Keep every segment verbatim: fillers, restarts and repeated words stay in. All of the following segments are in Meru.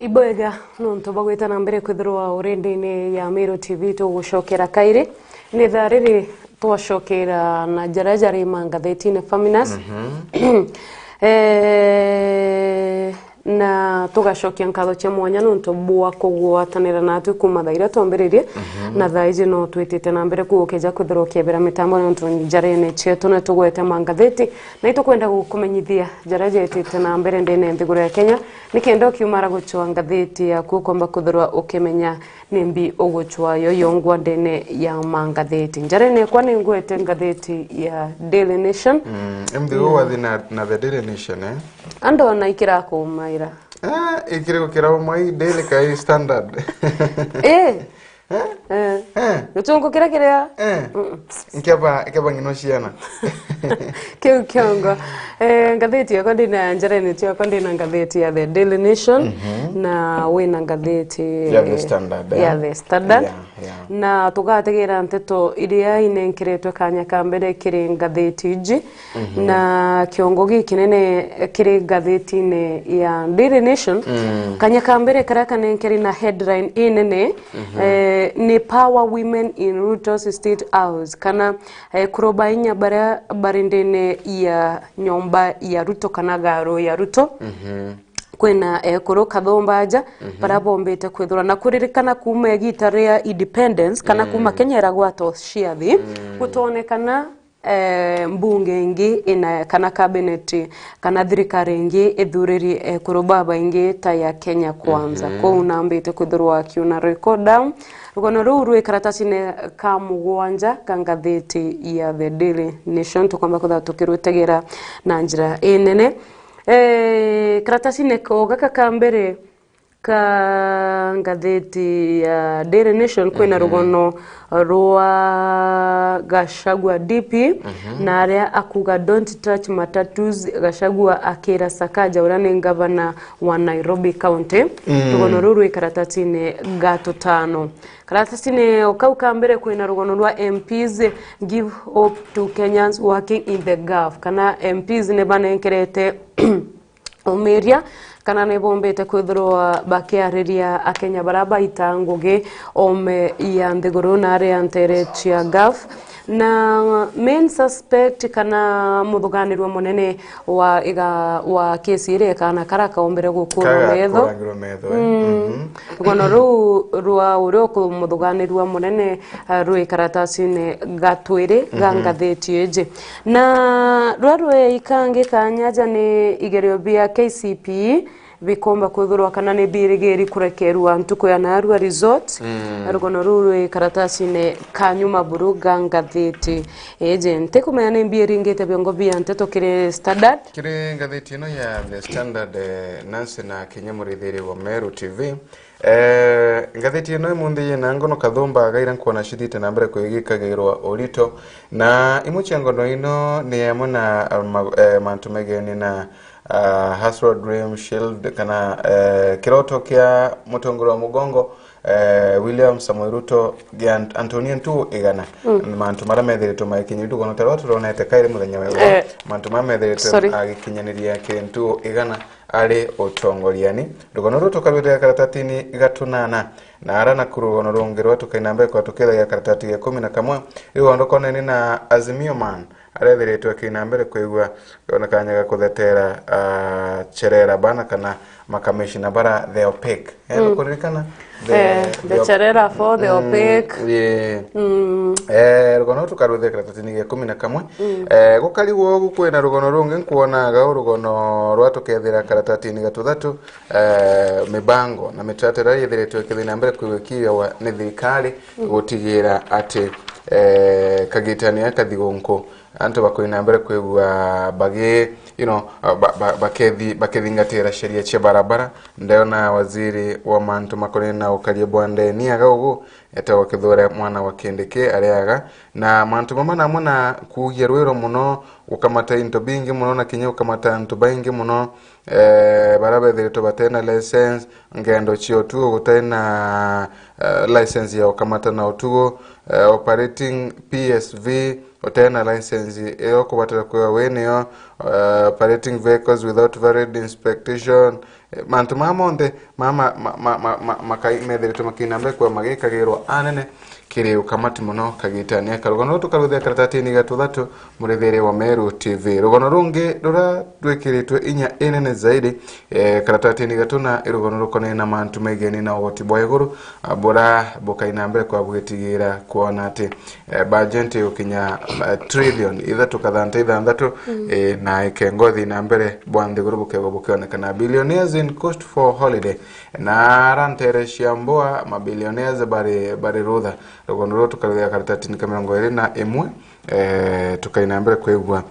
Ibwega nontu bwa gwita na mbere kwithirwa uri ndini ya Meru T V, tugucokera kairi. Ni thaa riri twacokera na jaria jari mangathitine Faminas. Eh, na tugacokia nkatho cia mwanya nontu bwa kugwatanira natwi kuma thaa iria twambiririe, na thaa iji no twitite na mbere kugukeja kwithirwa ukiebera mitambo nontu njarene cietu ni tugwete mangathiti, na itukwenda gukumenyithia jaria jetite na mbere ndene nthiguru ya Kenya, nikenda ukiumara gucwa ngathiti yaku ukomba kwithirwa ukimenya nimbi ugucwa yo yongwa ndene ya mangathiti. Njarene ekwa ningwete ngathiti ya Daily Nation. Mm, imbi u wathi na, na the Daily Nation, eh? Andona ikirakumaira. Ah, ikiri gukira umwe i Daily kai Standard. Eh. Eh? Eh. Eh. Gichungu kiria kiria? Eh. Mm-mm. Nkeba, nkeba ng'ino ciana. Kiu kiongo. Eh, ngathiti yakwa ndina, njarene ciakwa ndina ngathiti ya The Daily Nation, na wina ngathiti Ya The Standard, eh? Ya The Standard. Yeah, yeah. Na tugategera nteto iria inenkeretwe kanya ka mbere kiri ngathiti iji, na kiongo gikinene kiri ngathitine ya Daily Nation. Mm. Kanya ka mbere karia kanenkeri na headline inene, eh, ni Power Women in Ruto's State House, kana, eh, ekuru ba inya baria bari ndene ya nyomba ya Ruto kana garu ya Ruto. Mhm. Kwina, eh, ekuru kathumba aja, mhm, baria bombite kwithura na kuririkana kuma igita ria independence, kana kuma, mm, Kenya iragwatwa ciathi, mm, gutonekana, eh, mbunge ingi ina, kana cabinet, kana thirikari ingi ithuriri ekuru babaingi ta ya Kenya Kwanza. Mhm. Kwou nambite kwithirwa akiuna record down. Rugono ruu rwi karatasine ka mugwanja ka ngathiti ya The Daily Nation, tukomba kwithirwa tukirwitegera na njira inene. Eh, karatasine ko gaka ka mbere ka ngathiti ya Daily Nation kwina, mhm, rugono rwa Gachagua D P, mhm, na aria akuga, "Don't touch matatus," Gachagua akira Sakaja uria ni ngavana wa Nairobi County. Mm. Rugono ruu rwi karatatine ga tutano. Karatatine o kau ka mbere kwina rugono rwa M Ps give hope to Kenyans working in the gov, kana M Ps ni banenkerete umiria, kana ni bombite kwithirwa bakiariria Akenya baria baita ngugi ome ya nthiguru na aria ntere cia gov. Na main suspect kana muthuganirwa munene wa iga, wa kesi iria ikana kara kaombere gukurwa metho. Kagakũrangĩrwo metho, eh? Mm. Mhm. Rugono ruu rwa uria ukumuthuganirwa munene, eh, rwi karatasine ga twiri ga, mhm, ngathiti iji. Na rwa rwe ikangi kanya ja ni igerio bia K C P E bikomba kwithirwa kana ni birigiri kurekerwa ntuku ya narua resort. Mm. Rugono ruu rwi karatasine ka nyuma buru ga ngathiti iji. Ntikumenya ni mbi iringite biongo bia nteto kiri Standard. Kiri ngathiti ino ya The Standard, eh, Nancy na Kenya Murithiria wa Meru T V. Eh, ngathiti ino imunthi yina ngono kathumba gaira nkwona cithiite na mbere kwigikagirwa urito. Na imwe cia ngono ino ni amwe na, ah, ma-, eh, mantu megeni na, ah, Hustler Dream Shield, kana, eh, kiroto kia mutongoria wa mugongo, eh, William Samoei Ruto, gia Ant-, Antonio Ntuo Igana. Mm. Mantu maria methiritwe magikinyirite rugono ta ruria turonete kairi muthenya wa, eh, mantu maria methiritwe, sorry, magikinyaniria kiri Ntuo Igana ari utongoriani. Rugono ruu tukarwithira karatatini ga tunana, na ara naku rugono rungi rwa tukaina mbere kwa tukethagia karatati ga ikumi na kamwe. Riu rugono rukonene na Azimio Man, arethiritwe akina mbere kwigua ona kanya ga kuthetera, ah, cherera bana kana makamishina bara the opaque. Eh, mm, nukuririkana? The, eh, the, the op-, cherera for the, mm, opaque. Yeah. Mm. Eh, rugono ruu tukarwithira karatatini ga ikumi na kamwe. Mm. Eh, gukarigwa ugu kwina rugono rungi nkwonaga u rugono rwa tukethira karatatini ga tuthatu, eh, mibango na mitaratara iria ithiritwe ikithii na mbere kwigwikirwa ni thirikari, mm, gutigira ati, eh, kagitani gaka kathigũnkũ antu bakwina mbere kwigua bagi, you know, ba-, ba-, bakethi-, bakethingatira sheria cia barabara. Ndeona waziri wa mantu makonene na ukaria bwa ndeni aga ugu, Etagwa Kithure mwana wa Kindiki ariaga, na mantu mama namwe na kuugia rwiro muno, gukamata into bingi muno, na kinya gukamata antu baingi muno, eh, bara bethiritwe batena license, ngendo cia utugo gutena, eh, license ya gukamata na utugo, eh, operating P S V, utena license iyo kubatara kwiwa winio, eh, operating vehicles without valid inspection, eh, mantu maa monthe ma, ma, ma, ma, ma, ma, makai-, methiritwe makina mbere kwa magikagirwa anene kiri ukamati muno kagitani aka. Rugano ruu tukaruthia karatatini ga tuthatu, murithiria wa Meru T V. Rugano rungi rura rwikiritwe inya inene zaidi, eh, karatatini ga tuna i rugano rukonene na mantu megeni na ugoti bwa iguru, ah, bura bukaina mbere kwa bugitigira kwona ati, eh, bajenti gukinya, eh, trillion ithatu kathanta ithanthatu, eh, na ikengo thina mbere bwa nthiguru bukegwa bukionekana. Billionaires in coast for holiday. Na ara ntere cia mbua, mabillionaires bari, bari rutha. Rugano ruu tukaruthia karatatini ka mirongo iri na imwe, eh, tukaina mbere kwigua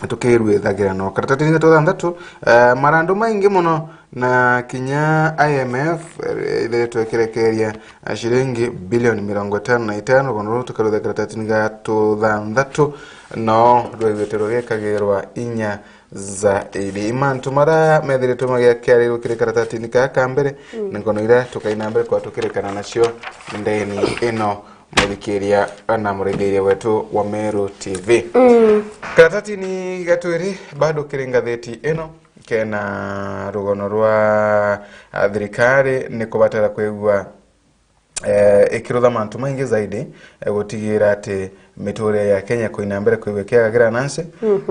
tukirwithagira no. Karatatini ga tuthantatu, eh, marandu maingi muno na kinya I M F, eh, ithiritwe ikirekeria, eh, ciringi bilioni mirongo itano na itano, rugano ruu tukaruthia karatatini ga tuthantatu, no rwigwite rugikagirwa inya zaidi. Mantu mara methiritwe magiakiarirwo kiri karatatini kaa ka mbere, ni ngono iria tukaina mbere kwa tukirikana nacio ndeni ino, muthikiria na murithiria wetu wa Meru T V. Karatatini ga twiri bado kiri ngatheti ino, kena rugono rwa, ah, thirikari ni kubatara kwigua, eh, ikirutha mantu maingi zaidi, eh, gutigira ati miturire ya Kenya kuina mbere kwigua ikiagagira na nsi.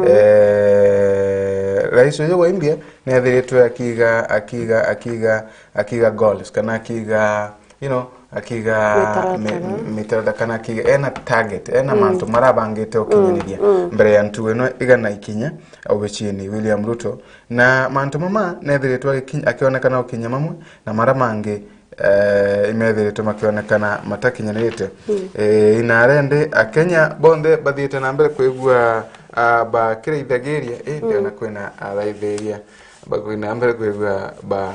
Eh, rais uyu wa India ni athiritwe akiga, akiga, akiga, akiga goals, kana akiga, you know, akiga Mitaratara. mi-, mitaratara, kana akiga ena target, ena mantu marabangite ukinyaniria mbere ya ntugo ino igana ikinya obicini William Ruto. Na mantu mama nethiritwe agiki-, akionekana gukinya mamwe, na mara mangi, eh, imethiritwe makionekana matakinyanirite. Eh, inarende Akenya bonthe bathiite na mbere kwigua, ah, bakiraithagiria, indi ona kwina athaithiria bakwina mbere kwigua ba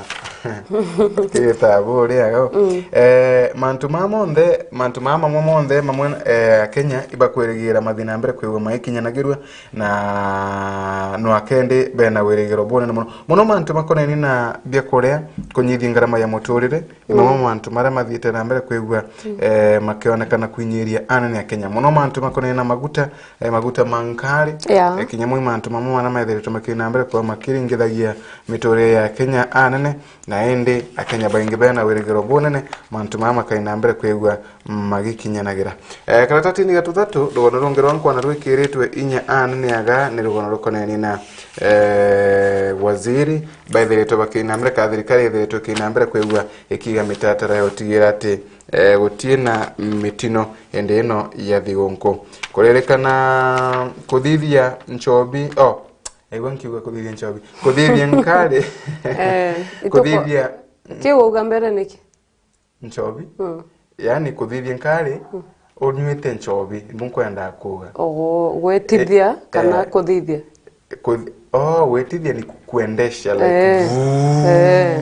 kitabu uriaga. Eh, mantu maa monthe, mantu maa mamwe monthe mamwe, eh, Akenya ibakwirigira mathina mbere kwigua maikinyanagirua, na no akendi bena wirigiro bunene muno muno mantu makoneni na biakuria, kunyithia ngarama ya muturire, ni mamwe mantu maria mathiite na mbere kwigua, eh, makionekana kwinyiria anene a Kenya muno mantu makoneni na maguta, eh, maguta ma nkari, Yeah. eh, kinya mwi mantu mamwe maria methiritwe makina mbere kwa makiringithagia miturire ya Kenya anene, na indi Akenya baingi bena wirigiro bunene mantu maya makaina mbere kwigua magikinyanagira. Eh, karatatini ga tuthatu, rugono rungi rwa nkwana rwikiritwe inya anene aga ni rugono rukoneni na, eh, waziri baithiritwe bakina mbere, ka thirikari ithiritwe ikina mbere kwigua ikiga mitaratara ya gutigira ati, eh, gutie na mitino indi ino ya thigunku. Kuririkana kuthithia nchobi, oh, aigua nkiuga kuthithia nchobi. Kuthithia nkari. Eh, ituko- Kuthithia Kiu uga mbere niki? Nchobi. Mm. Yaani kuthithia nkari, unyuite nchobi, nibu nkwenda kuuga. Ogo, gwitithia Eh, kana eh, kuthithia? Kuthi-, oh, gwitithia ni ku-, kuendesha, like, Eh, vuu, eh.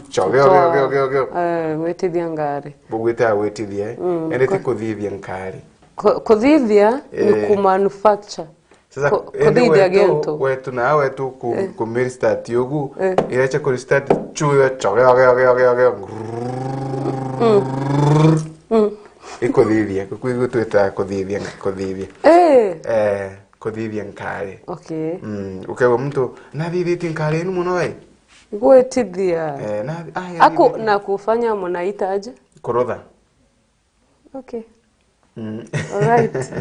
Chogeo, Kutoa- geo, geo, geo, geo. Eh, gwitithia ngari. Bugwitaga gwitithia, eh? Mm, Ende ti ku- kuthithia nkari. Ku-, kuthithia ni Eh. Kumanufacture. Sasa, Ku-, indi kuthithia wetu, gintu. Wetu na wetu ku-, Eh. Ku restart ugu, Eh. Ireche ku restart chuyo choge, oge, oge, oge, oge. Mm. Ikuthithia, ku-, ku-, twita kuthithia, kuthithia. Eh. Eh, kuthithia nkari. Okay. Mm, ukaigua muntu, "Nathithitie nkari inu muno we." Gwitithia. Eh, na, ai, Aku, athithitie. Na kufanya mnaitaje? Kurutha. Okay. Mm. Alright.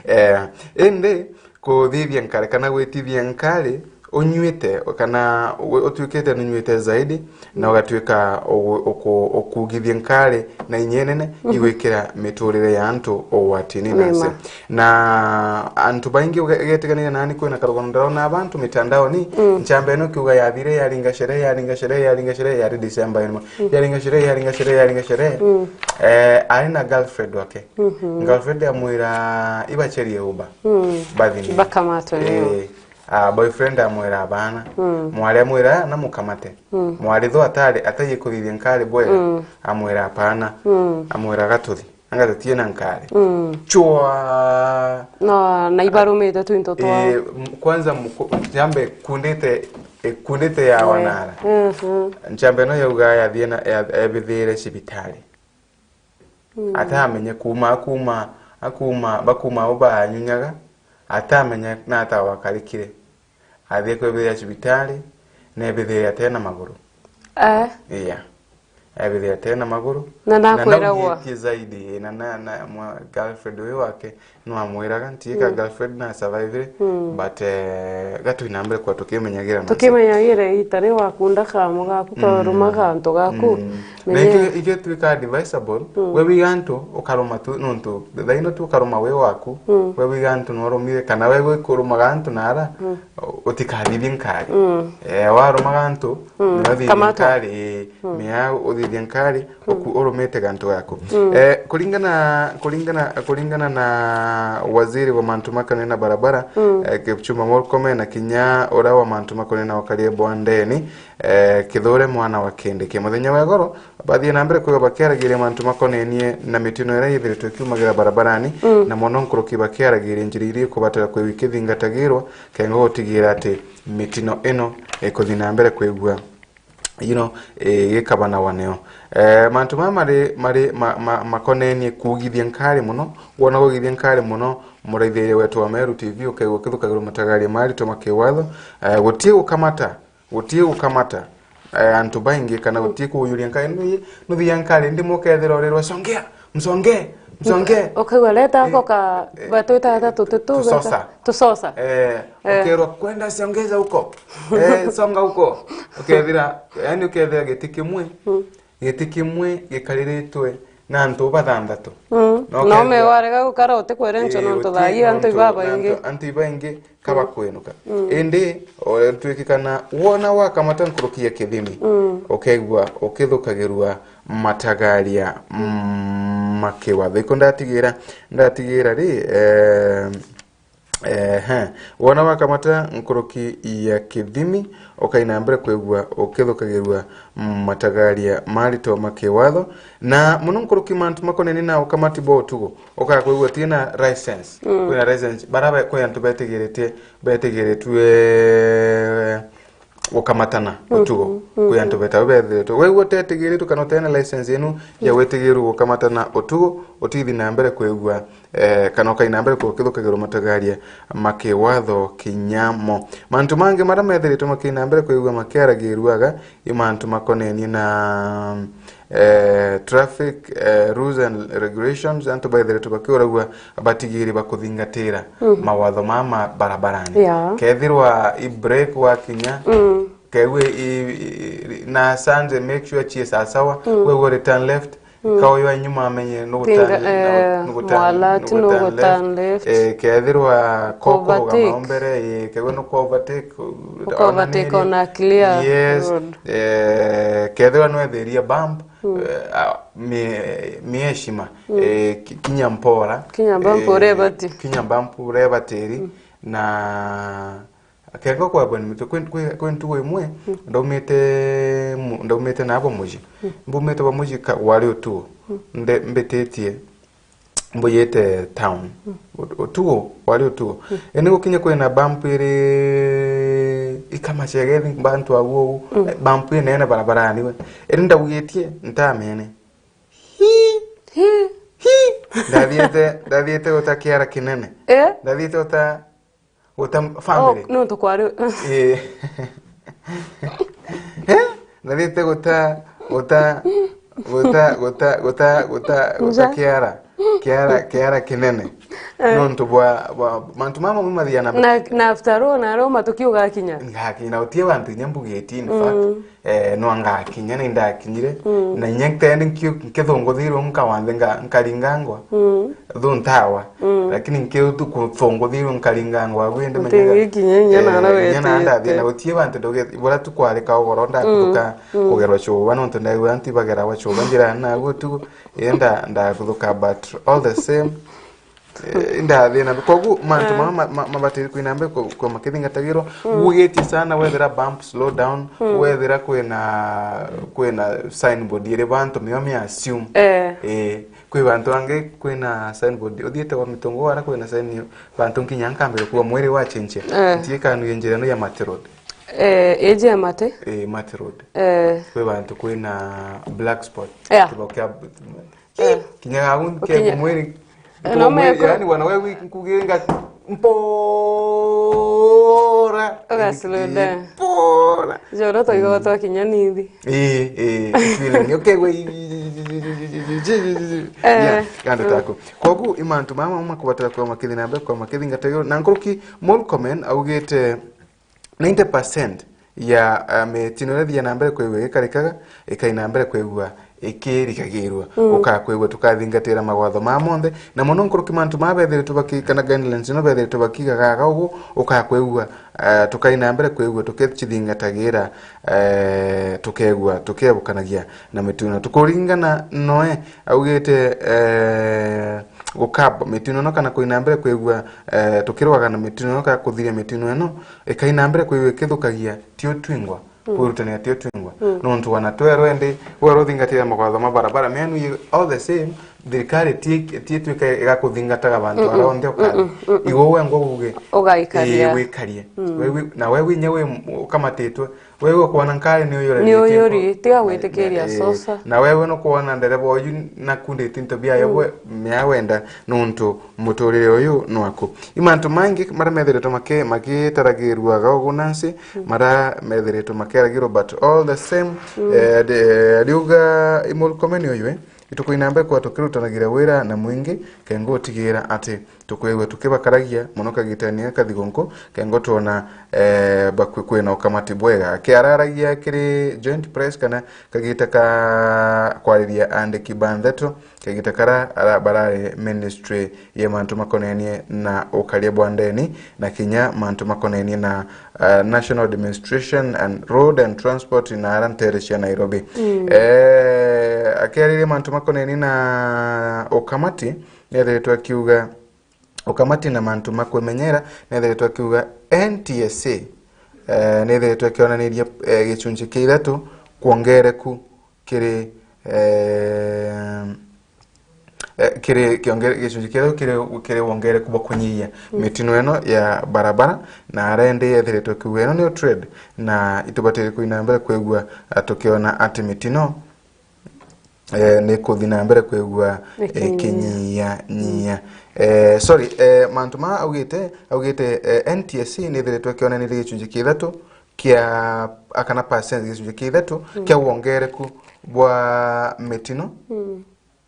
Eh, indi kuthithia nkari kana gwitithia nkari unyuite kana u-, utuikite nunyuite zaidi, na ugatuika ugu-, uku-, ukugithia nkari na inya inene igwikira miturire ya antu ugwatini na Nima. Nse. Na antu baingi uge-, ugetiganira nani kwina karugano ndarona abantu mitandaoni, nchamba ino kiuga yathire, yaringa sherehe, yaringa sherehe, yaringa sherehe, yari December ino. Yaringa sherehe, yaringa sherehe, yaringa sherehe. Eh, ari na girlfriend wake. Girlfriend amwira, "Ibacherie Uber." Bathini. Bakamatwe, nio. Eh, Ah, boyfriend amwira, "Abana." Mm. Mwari amwira, "Na mukamate." Mm. Mwari tho atari, ataie kuthithia nkari bwega, mm, amwira, "Apana." Mm. Amwira, "Gatuthi." Anga tutie na nkari. Mm. Chwa! Na, na ibarumite twinto twa. Eh, m-, kwanza muku-, njamba ikundite, ikundite ya, eh, wanara. Mhm. Njamba ino yauga yathie na, ya-, ebithire cibitari. Mm. Atamenye kuma, akuma, akuma, bakuma au banyunyaga, atamenye nata wakarikire. Athie kwebithira cibitari, na ebithire atena maguru. Eh. Iya. Ebithire atena maguru. Na nakwiragwa. Naugitie zaidi, na, na, na mwa-, girlfriend uyu wake, nwamwiraga, ntiika, mm, girlfriend na survivire, mm, but, eh, gatwi na mbere kwa tukimenyagira na tukimenyagira ita riu wakunda kamu gaku, mm, karuma gantu gaku. Mm. Na menya ikio, ikio twika advisable, mm, we wiga antu ukaruma tu, nontu thaino tu ukaruma wi waku, mm, we wiga antu norumire, kana we gwi kurumaga antu nara, mm, u-, utikathithie nkari. Mm. Eh, warumaga antu, mm, mea uthithie, kamata, nkari, mm, mea uthithie nkari, mm, uku urumite gantu gaku. Mm. Eh, kuringana, kuringana, kuringana na waziri wa mantu makonene na barabara, mm, eh, Kipchumba Murkomen, na kinya uria wa mantu makonene na ukaria bwa ndeni, eh, Kithure mwana wa Kindiki. Muthenya wa igoro, bathie na mbere kwigwa bakiaragiria mantu makonenie na mitino iria yithiritwe ikiumagira barabarani, mm, na mono nkuruki bakiaragiria njira iria ikubatara kwigwa ikithingatagirwa, kenda gutigira ati mitino ino ikuthi na mbere kwigwa, you know, igikabanawa nio. Eh, mantu maya mari, mari ma, ma, makonenie kuugithia nkari mono, wona kuugithia nkari mono, muraithiria wetu wa Meru T V ukaigua ukithukagirwa matagaria maritwa ma kiwatho, eh, gutie gukamata, gutie gukamata, eh, antu baingi, kana gutie kuujuria nkari, nuthia nkari, ndi mukethira urirwa, "Songea, msongee, msongee." Ukaigua leta, eh, ako ka, eh, batwita ata tuti tu, tusosa. Tusosa. Eh, eh, ukerwa, "Kwenda songeza huko." Eh, songa huko. Ukethira, yani ukethira giti kimwe, mm, giti kimwe gikariritwe na antu bathanthatu. Mm. Na no ukethira me warega gukara utikwere ncho, eh, nontu thaa ii antu ibabaingi, antu, antu ibaingi, mm, kabakwinuka. Mm. Indi, o, twikikana wona wakamata nkuruki ya kithimi, mm, ukeigua ukithukagirua matagaria, mm, ma kiwatho. Iko ndatigira, ndatigira ri, eh, ehe, wona wakamata nkuruki ya kithimi, ukaina mbere kwigua ukithukagirua matagaria maritwa ma kiwatho, na mono nkuruki mantu makoneni na ukamati bwa utugo. Ukakwigua utina license. Mm. Kwina license, bara be-, kwi antu betigiritie, betigiritue gukamatana utugo. Mhm, mhm. Kwi antu betawe bethiritwe. Wegua utetigiritwe kana utena license inu ya, mm, gwitigirwa gukamatana utugo, utithi na mbere kwigua, eh, kana ukai na mbere kukithukagirwa matagaria ma kiwatho kinya mo. Mantu mangi maria methiritwe makai na mbere kwigua makiaragiruaga i mantu makonenie na eh, traffic, eh, rules and regulations, antu baithiritwe bakiuragua batigiri bakuthingatira, mhm, mawatho maa ma barabarani. Yeah. Kethirwa i break wakinya, mm, kegwe i, i, na signs, make sure chie sawasawa, mm, we go return left, mm, ka uyu wa nyuma amenye no guturn, tinga, no, eh, no guturn, mwalati no guturn left. Eh, kethirwa kokuruga, overtake, maumbere, eh, kegwe no ku overtake, uka overtake on a clear, yes, road. Eh, kethirwa nwethiria bump, mm, eh, a, mi-, mieshima, mm, eh, ki-, kinya mpora, kinya bump, eh, uria ibati, kinya bump uria ibatiri, mm, na kengo kwebwa ni mitwe, kwi, kwi, kwi ntugo imwe, mm, ndaumite mu-, ndaumite nabo muji. Mm. Mbumite bwa muji ka-, wari utugo. Mm. Nde-, mbititie mbuyite town. Mm. Ut-, utugo, wari utugo. Mm. Indi gukinya kwina bump iri ikama ciegething bantu agu ugu. Mm. Eh, bump inene barabarani we. Indi ndaugitie ntamene. Hi! Hi! Hi! Ndathiite, ndathiite guta kiara kinene. Eh? Ndathiite guta guta family. Oh, nontu kwari. Eh. Eh? Ndathiite guta, guta, guta, guta, guta, guta, guta nja. Kiara, kiara, kiara kinene. Eh. Nontu bwa, bwa, mantu mama mamathiana. Na, na after all, na Roma tukiugakinya. Ngakinya, na utie bantu inya mbugitie, in fact. Mm. Eh, no ngakinya, ni ndakinyire. Mm. Na inya ntendi nkio-, nkithunguthirwe nkawanthe nga-, nkaringangwa. Mm. Thu ntawa. Mm. Lakini nkiu tu kuthunguthirwe nkaringangwa, gwi ndi menyaga. Ntigikinya inya, eh, nara inya na wetite. Ndathie na gutie bantu ndoge-, bura tu kwarika ugoro ndakuthuka, mm, mm, kugerwa cuba, nontu ndaigua antu ibageragwa cuba njira na gutu, enda ndakuthuka, but all the same, Eh, indathina. Kogu mantu mama ma- ma- mabatiri kwina mbere ku- kwa makithingatagirwa. Gugitie sana wethira bump, slow down, wethira kwina kwina signboard iri bantu mio mia assume. Eh. Eh, kwi bantu angi kwina signboard. Uthiite wa mitungu wara kwina sign bantu nkinya nkambire kuwa mwiri wa chenche. Eh. Ntie kanu ye njira no ya Mati Road. Eh, eje ya Mati. Eh, Mati Road. Eh. Kwi bantu kwina black spot. Yeah. Kibo kia Eh. Kinya gagu Ukinya- nkegwa mwiri. Eh, no meko. Yani wana we wi- nkuginga mpora. Uga slow down. Mpora. Joro toigo twakinya nithi. Eh, eh, feeling. Ukegwa i- i- i- i- i- i- i- i- i- Eh. Yeah, gando tako. Kogu imantu mama makubatara kwa makithi na mbere kwa makithi ngatayo na nkuruki Molcomen augite ninety percent ya, uh, mitino iria thia na mbere kwigua igikarikaga, ikai na mbere kwigua ikirikagirua. Ukakwigua tukathingatira mawatho maa monthe, na mono nkuruki mantu maa bethiritwe baki-, kana guidelines ino bethiritwe bakigaga aga ugu, ukakwigua, uh, tukai na mbere kwigua tukicithingatagira, uh, tukegua tukiebukanagia na mitino. Tukuringana noe augite, uh, gukamba mitino ino kana kuina mbere kwigua, uh, tukirwaga na mitino ino kana kuthiria mitino ino, ikai na mbere kwigua ikithukagia ti utwingwa, kwirutania ti utwingwa. Nontu wana twerwe ndi, we uruthingatira mawatho ma barabara menu, you, all the same, thirikari ti, ti itwika igakuthingataga bantu bara onthe ukaria. Igo we ngo uge, Ugaikaria. Ii, wikarie. We wi-, na we winya wi ukamatitwe, we wi ukwona nkari ni uyuri. Ni uyuri, tiga gwitikiria sosa. Na we we nukwona ndereba uyu nakunditi into biayo, we mea wenda nontu muturire uyu nwaku. I mantu maingi maria methiritwe maki-, magitaragiruaga ugu nansi, maria methiritwe makeragirwo, but all the same, eh, ndi-, eh, ndiuga i Murkomen uyu, eh, itukuina mbere kwa tukirutanagira wira na mwingi, kengo utigira ati tukwigua tukibakaragia mono kagitani gaka thigunku, kengo twona, eh, bakwi-, kwina ukamati bwega. Kiararagia kiri Joint Press kana kagita ka kwariria andiki ba ndeto, kagita kara ara-, barari ministry ya mantu makonenie na ukaria bwa ndeni, na kinya mantu makonenie na, uh, National Administration and Road and Transport na ara ntere cia Nairobi. Eh, akiariria mantu makonenie na ukamati, nethiritwe akiuga ukamati na mantu ma kwimenyera, nethiritwe akiuga N T S A, eh, nethiritwe ikionaniria, eh, gicunji kia ithatu kwongereku kiri, eh, eh, kiri kionge-, gicunji kia ithatu kiri, kiri wongereku bwa kunyihia mitino ino ya barabara, na arendi ethiritwe kiuga ino niyo trend, na itubatiri kuina mbere kwigua, ah, tukiona ati mitino eh, ni kuthi na mbere kwigua, eh, Ikinyia. Ikinyia, nyia. Eh, sorry, eh, mantu maa augite, augite, eh, N T S A ni ithiritwe kionanirie gicunji kia ithatu kia, akana percent gicunji kia ithatu kia wongereku bwa mitino,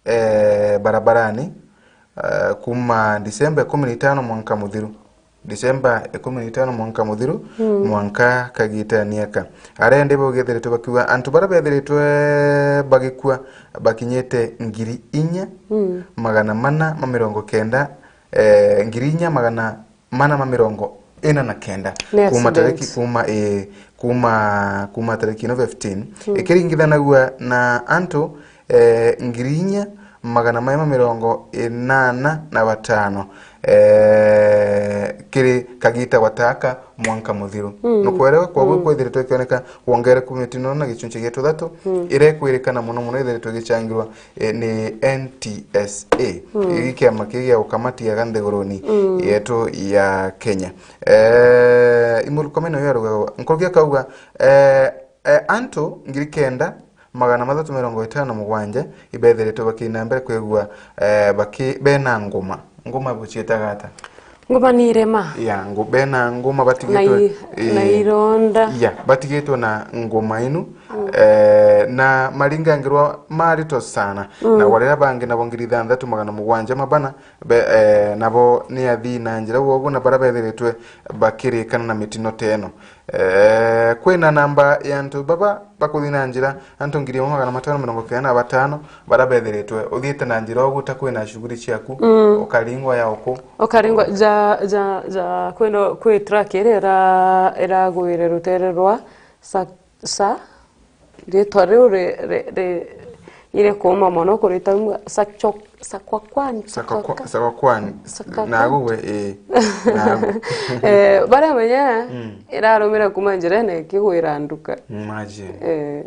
eh, barabarani, eh, kuma Disemba ikumi na itano mwanka muthiru. Disemba ikumi na itano mwanka muthiru, mwanka kagitani aka. Arendi baugethiritwe bakiuga antu baria bethiritwe bagikua bakinyite ngiri inya, magana mana ma mirongo kenda, eh, ngiri inya magana mana ma mirongo ina na kenda. Ni kuma tariki, accident. Kuma, eh, kuma, kuma tariki ino fifteen. Ikiringithanagua na antu eh, ngiri inya magana mairi ma mirongo inana na batano, eh, kiri kagita gataka mwanka muthiru. Nukwerewa, kwogua kwithiritwe ikioneka wongereku mitino na gicunci gia tuthatu, iria ikwirikana mono mono ithiritwe igicangirwa, eh, ni N T S A, igi kiama kii gia ukamati aga nthiguruni yetu ya Kenya. Eh, Imurkomen uyu arugagwa, nkuruki akauga, eh, eh, antu ngiri kenda magana mathatu mirongo itano na mugwanja ibethiritwe bakina mbere kwigua, eh, baki-, bena nguma. Nguma bucietaga ata? Nguma ni irema. Ya, ngu-, bena nguma batigitwe, na i-, eh, na ironda. Ya, batigitwe na nguma inu, eh, na maringangirwa marito sana. Na wariria bangi nabo ngiri ithanthatu magana mugwanja mabana, be-, eh, nabo ni athii na njira uguo na bara bethiritwe bakirikana na mitino teno. Eh, kwina namba ya antu baba bakuthi na njira, antu ngiri imwe magana matano mirongo kenda na batano bara bethiritwe uthiite na njira ugu ta kwina shughuli ciaku, ukaringwa ya uku. Ukaringwa ja, ja, ja, kwina, kwi truck iria ira-, iragwire rutere rwa sa, sa, ritwa riu ri, ri, ri, Iri kuuma mono kurita umwe, sakwa kwani, sakwa kwani. Sakwa Nagu we, ii. Nagu. Eh, baria menya, irarumira kuuma njirene ikigwira nduka. Imagine. Eh.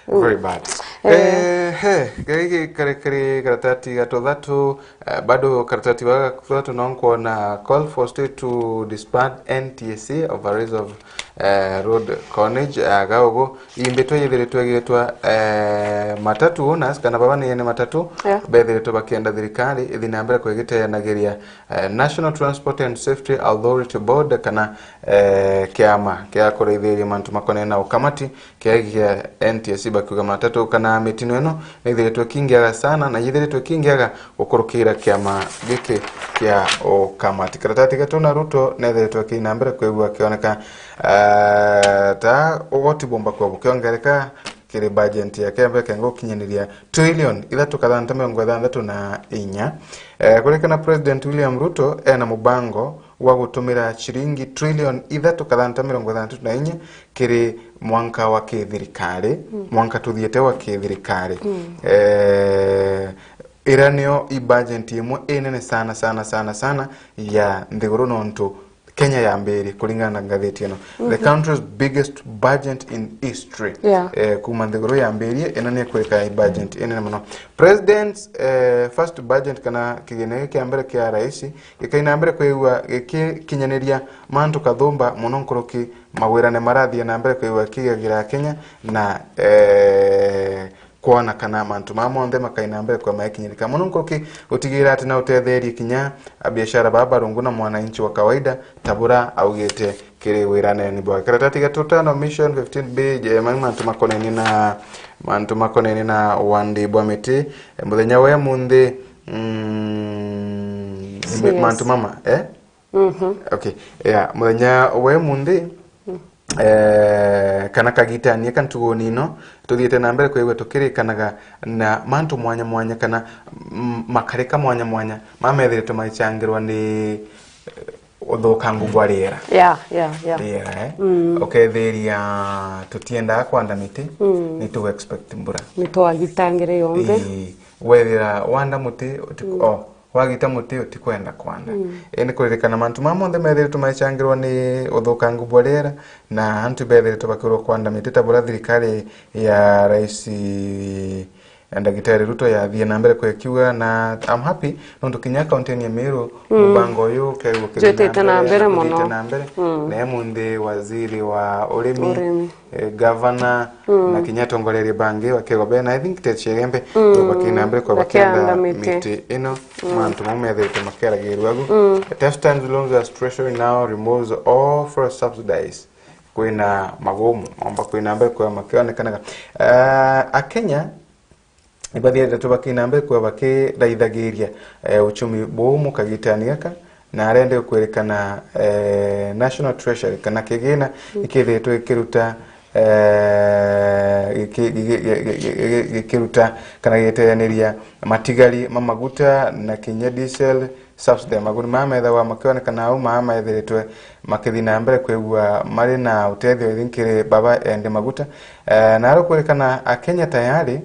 Very bad. Eh, he, gari kari, kari karatati ga tuthatu, eh, bado karatati ga tuthatu no nkwona call for state to disband N T S A over raise of, eh, road carnage, eh, ga ugu. Imbitwe yithiritwe igitwa, eh, matatu owners, kana baba ni ene matatu, yeah, bethiritwe bakienda thirikari ithi na mbere kwigiteanagiria, eh, National Transport and Safety Authority Board, kana, eh, kiama kia kuraithiria mantu makonene na ukamati, kia gia N T S A, bakiuga matatu kana mitino ino nithiritwe kingiaga sana na yithiritwe kingiaga gukurukira kiama giki kia ukamati. Karatati gatu na Ruto nethiritwe kina mbere kwigua kioneka, eh, ta ugoti bumba kwa bukiongereka kiri bajenti ya Kenya, kenga gukinyaniria trilioni ithatu kathanta mirongo ithanthatu na inya. Eh, kurikana President William Ruto ena mubango wa gutumira ciringi trilioni ithatu kathanta mirongo ithanthatu na inya kiri mwanka wa kithirikari, mwanka tuthiete wa kithirikari. Eh, ira nio i bajenti imwe inene sana, sana, sana, sana ya nthiguru, nontu Kenya yambirie, kuringana na ngathiti ino, the country's biggest budget in history. Yeah. Eh, kuma nthiguru yambirie, ino ni ikwirika i budget inene muno. President's, eh, first budget, kana kigina giki kia mbere kia rais, gikaina mbere kwigua gikikinyaniria mantu kathumba muno nkuruki, mawirane marathie na mbere kwigua kigagira Kenya na, eh, kwona kana mantu maa monthe makaina mbere kwa maekinyirika muno nkuruki, gutigira ati na utetherie kinya abiashara baa barungu na mwananchi wa kawaida, ta bura augite kiri wirane ni bwa karatati gatu tano, Mission fifteen B, je, ma-, mantu makonenie na, mantu makonenie na wandi bwa miti, eh, muthenya wa munthi, mm, Yes. mantu mama, eh? Mhm. Okay. Yeah, muthenya wa munthi, eh, kana kagitani ka ntuguni ino, tuthiite na mbere kwigua tukirikanaga na mantu mwanya mwanya, kana, mm, makarika mwanya mwanya mamethiritwe magichangirwa ni, eh, uthukangu bwa riera. Yeah, yeah, yeah. Riera, eh? Mm. Ukethiria tutiendaga kwanda miti, mm, ni tu expect mbura. Ni twagitangire yonthe. Ii, wethira wanda muti, uti-, mm, oh, wagita muti utikwenda kwanda. Mm. Indi kuririkana mantu maa monthe methiritwe maichangirwa ni uthukangu bwa riera, na antu bethiritwe bakiurwa kwanda miti ta buria thirikari ya Rais, eh, Ndagitari Ruto yathie na mbere kwekiuga, na I'm happy nontu kinya kaunti ya Meru, mm, mubango uyu ukeigua ukithii na mbere, na mbere muno. Uthiite na mbere. Mm. Na emunthi waziri wa urimi, urimi, eh, gavana, mm, na kinya atongoreria bangi bakegwa bena, I think, Teche Igembe, mm, bakina mbere kwa bakianda miti ino, mm, mantu mau methirite makiaragirua agu. Mm. Tough times loans as treasury now removes all fuel subsidies. Kwina magumu, maumba kwina mbere kwa makionekanaga. Eh, Akenya ibathiete tu bakina mbere kwa bakiraithagiria, eh, uchumi buumu kagitani gaka, na arende kwirikana, eh, National Treasury kana kigina, mm, ikithitwe ikiruta, eh, giki-, giki-, gikiruta kana gigiteaniria matigari ma maguta na kinya diesel, subsidy. Maguni maa methagwa makionekana au, maa methiritwe makithi na mbere kwigua mari na utethio ithi nkiri baba endi maguta. Eh, na ari kwirikana Akenya tayari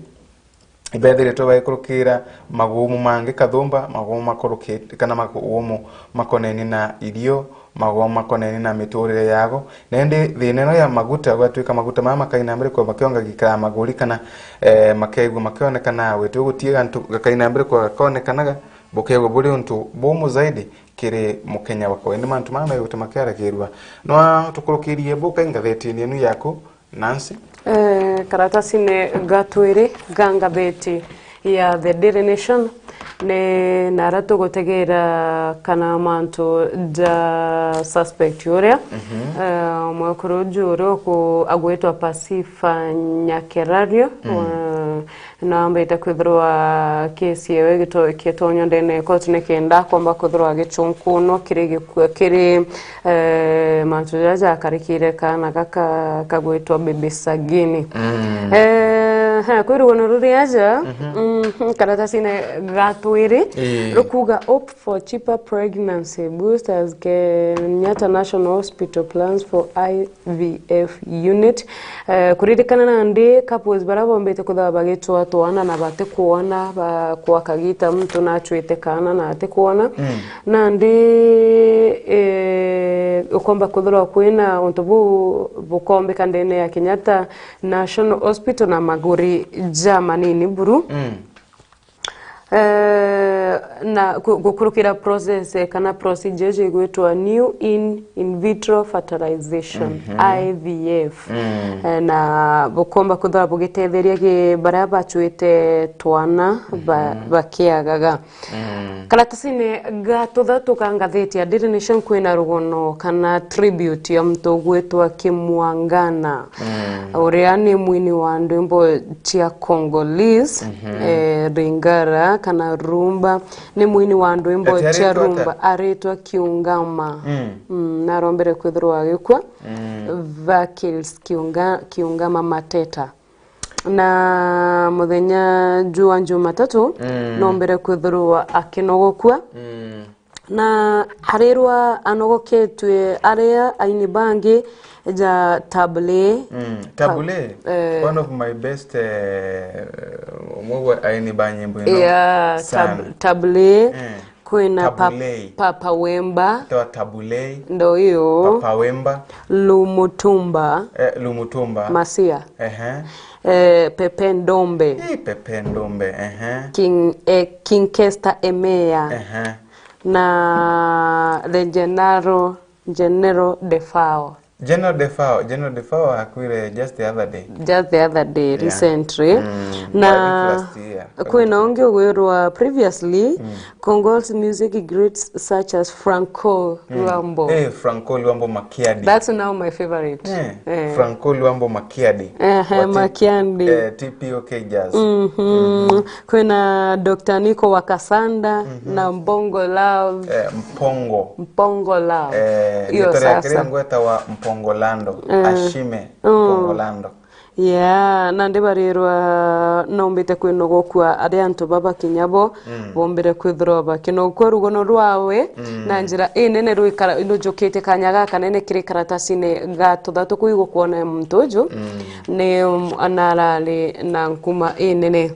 ibethiritwe baikurukira magumu mangi kathumba, magumu makurukite, kana magumu makoneni na irio, magumu makoneni na miturire yago. Na indi thina ino ya maguta, gwatuika maguta maya makaina mbere kwa makionga gikara maguri, kana, eh, makaigua makionekana gwitwe gutie gantu gakaina mbere kwa gakonekanaga, bukegwa buri untu bumu zaidi kiri Mukenya wa kawaida. Ni mantu maya megwite makiaragirua. No tukurukirie buka ingathetini inu yaku, Nancy. Eh, karatasine ga twiri ga ngatheti ya The Daily Nation, ni nara tugutegeera kana mantu ja suspect uria, mhm, eh, mwekuru uju uria uku-, agwitwa Pasifa Nyakerario, mm, eh, nambite kwithirwa kesi yewe igito-, ikitonyo ndene ya koti nikenda akomba kwithirwa agichunkunwa kiri giku-, kiri, eh, mantu jaria jakarikire kaana gaka kagwitwa Baby Sagini. Mm. Eh, Aha, kwi rugono ruri aja, mhm, karatasine ga twiri, ii, rukuga Hope for Cheaper Pregnancy Boosters, Kenyatta National Hospital plans for I V F unit. Eh, kuririkana nandi couples baria bombite kwithirwa bagitwaa twana na batikwona, ba-, kwa kagita muntu nachwite kaana na atikwona. Mm. Nandi, eh, ukomba kwithirwa kwina untu buu bukombika ndene ya Kenyatta National Hospital na maguri ja manini buru. Mm. Eh, na ku-, gukurukira process, eh, kana procedure iji igwitwa new in, in vitro fertilization, mhm, I V F. Mm. Eh, na bukomba kwithirwa bugitetheria gi-, baria bachwite twana ba-, mhm, bakiagaga. Mm. Karatasine ga tuthatu ka ngathiti ya Daily Nation kwina rugono kana tribute ya muntu ugwitwa Kimwangana. Mm. Uria ni mwini wa ndwimbo cia Congolese, mhm, eh, Lingala kana rumba. Ni mwini wa ndwimbo cia rumba, aritwa Kiungama. Mm. Mm, narombere kwithirwa agikua. Mm. Vakils Kiunga-, Kiungama Mateta. Na muthenya jwa Jumatatu, mm, nombere kwithirwa akinogokua. Mm. Na arirwa anogoketue aria aini bangi ja Tabule. Mm, Tabule, eh, one of my best, eh, umwe wa aini ba nyimbo ino, yeah, sana. Tab-, Tabule. Eh. Kwina Pa-, Tabulei. Papa Wemba. Tewa Tabulei. Ndo iyo. Papa Wemba. Lumutumba. Eh, Lumutumba. Masia. Ehe. Eh, Pepe Ndombe. Ii, Pepe Ndombe, ehe. King, eh, King Kester Emeya. Ehe. Na the General, General Defao. General Defao, General Defao akuire just the other day. Just the other day, yeah, recently. Mm, na I think last year. Kwina ungi ugwirwa previously, mm, Congolese music greats such as Franco, mm, Luambo. Eh, Franco Luambo Makiadi. That's now my favorite. Eh, eh. Franco Luambo Makiadi. Ehe, wa T-, Makiadi. Eh, T P O K Jazz. Mhm. Mhm. Kwina Doctor Nico Wakasanda, mhm, na Mbongo Love. Eh, Mpongo. Mpongo Love. Eh, iyo riitwa riake sasa ringwetawa Mpongo Lando. Eh. Ashime, mm, Mpongo Lando. Yeah, nandi barirwa nombite kwinogokua aria antu baba kinya bo, mm, bombire kwithirwa bakinogokua rugono rwawe, mm, na njira inene rwikara-, rujukitie kanya gakanene kiri karatasine ga tuthatu kuu igukwona muntu uju, mm, ni, um, anarari na nkuma inene.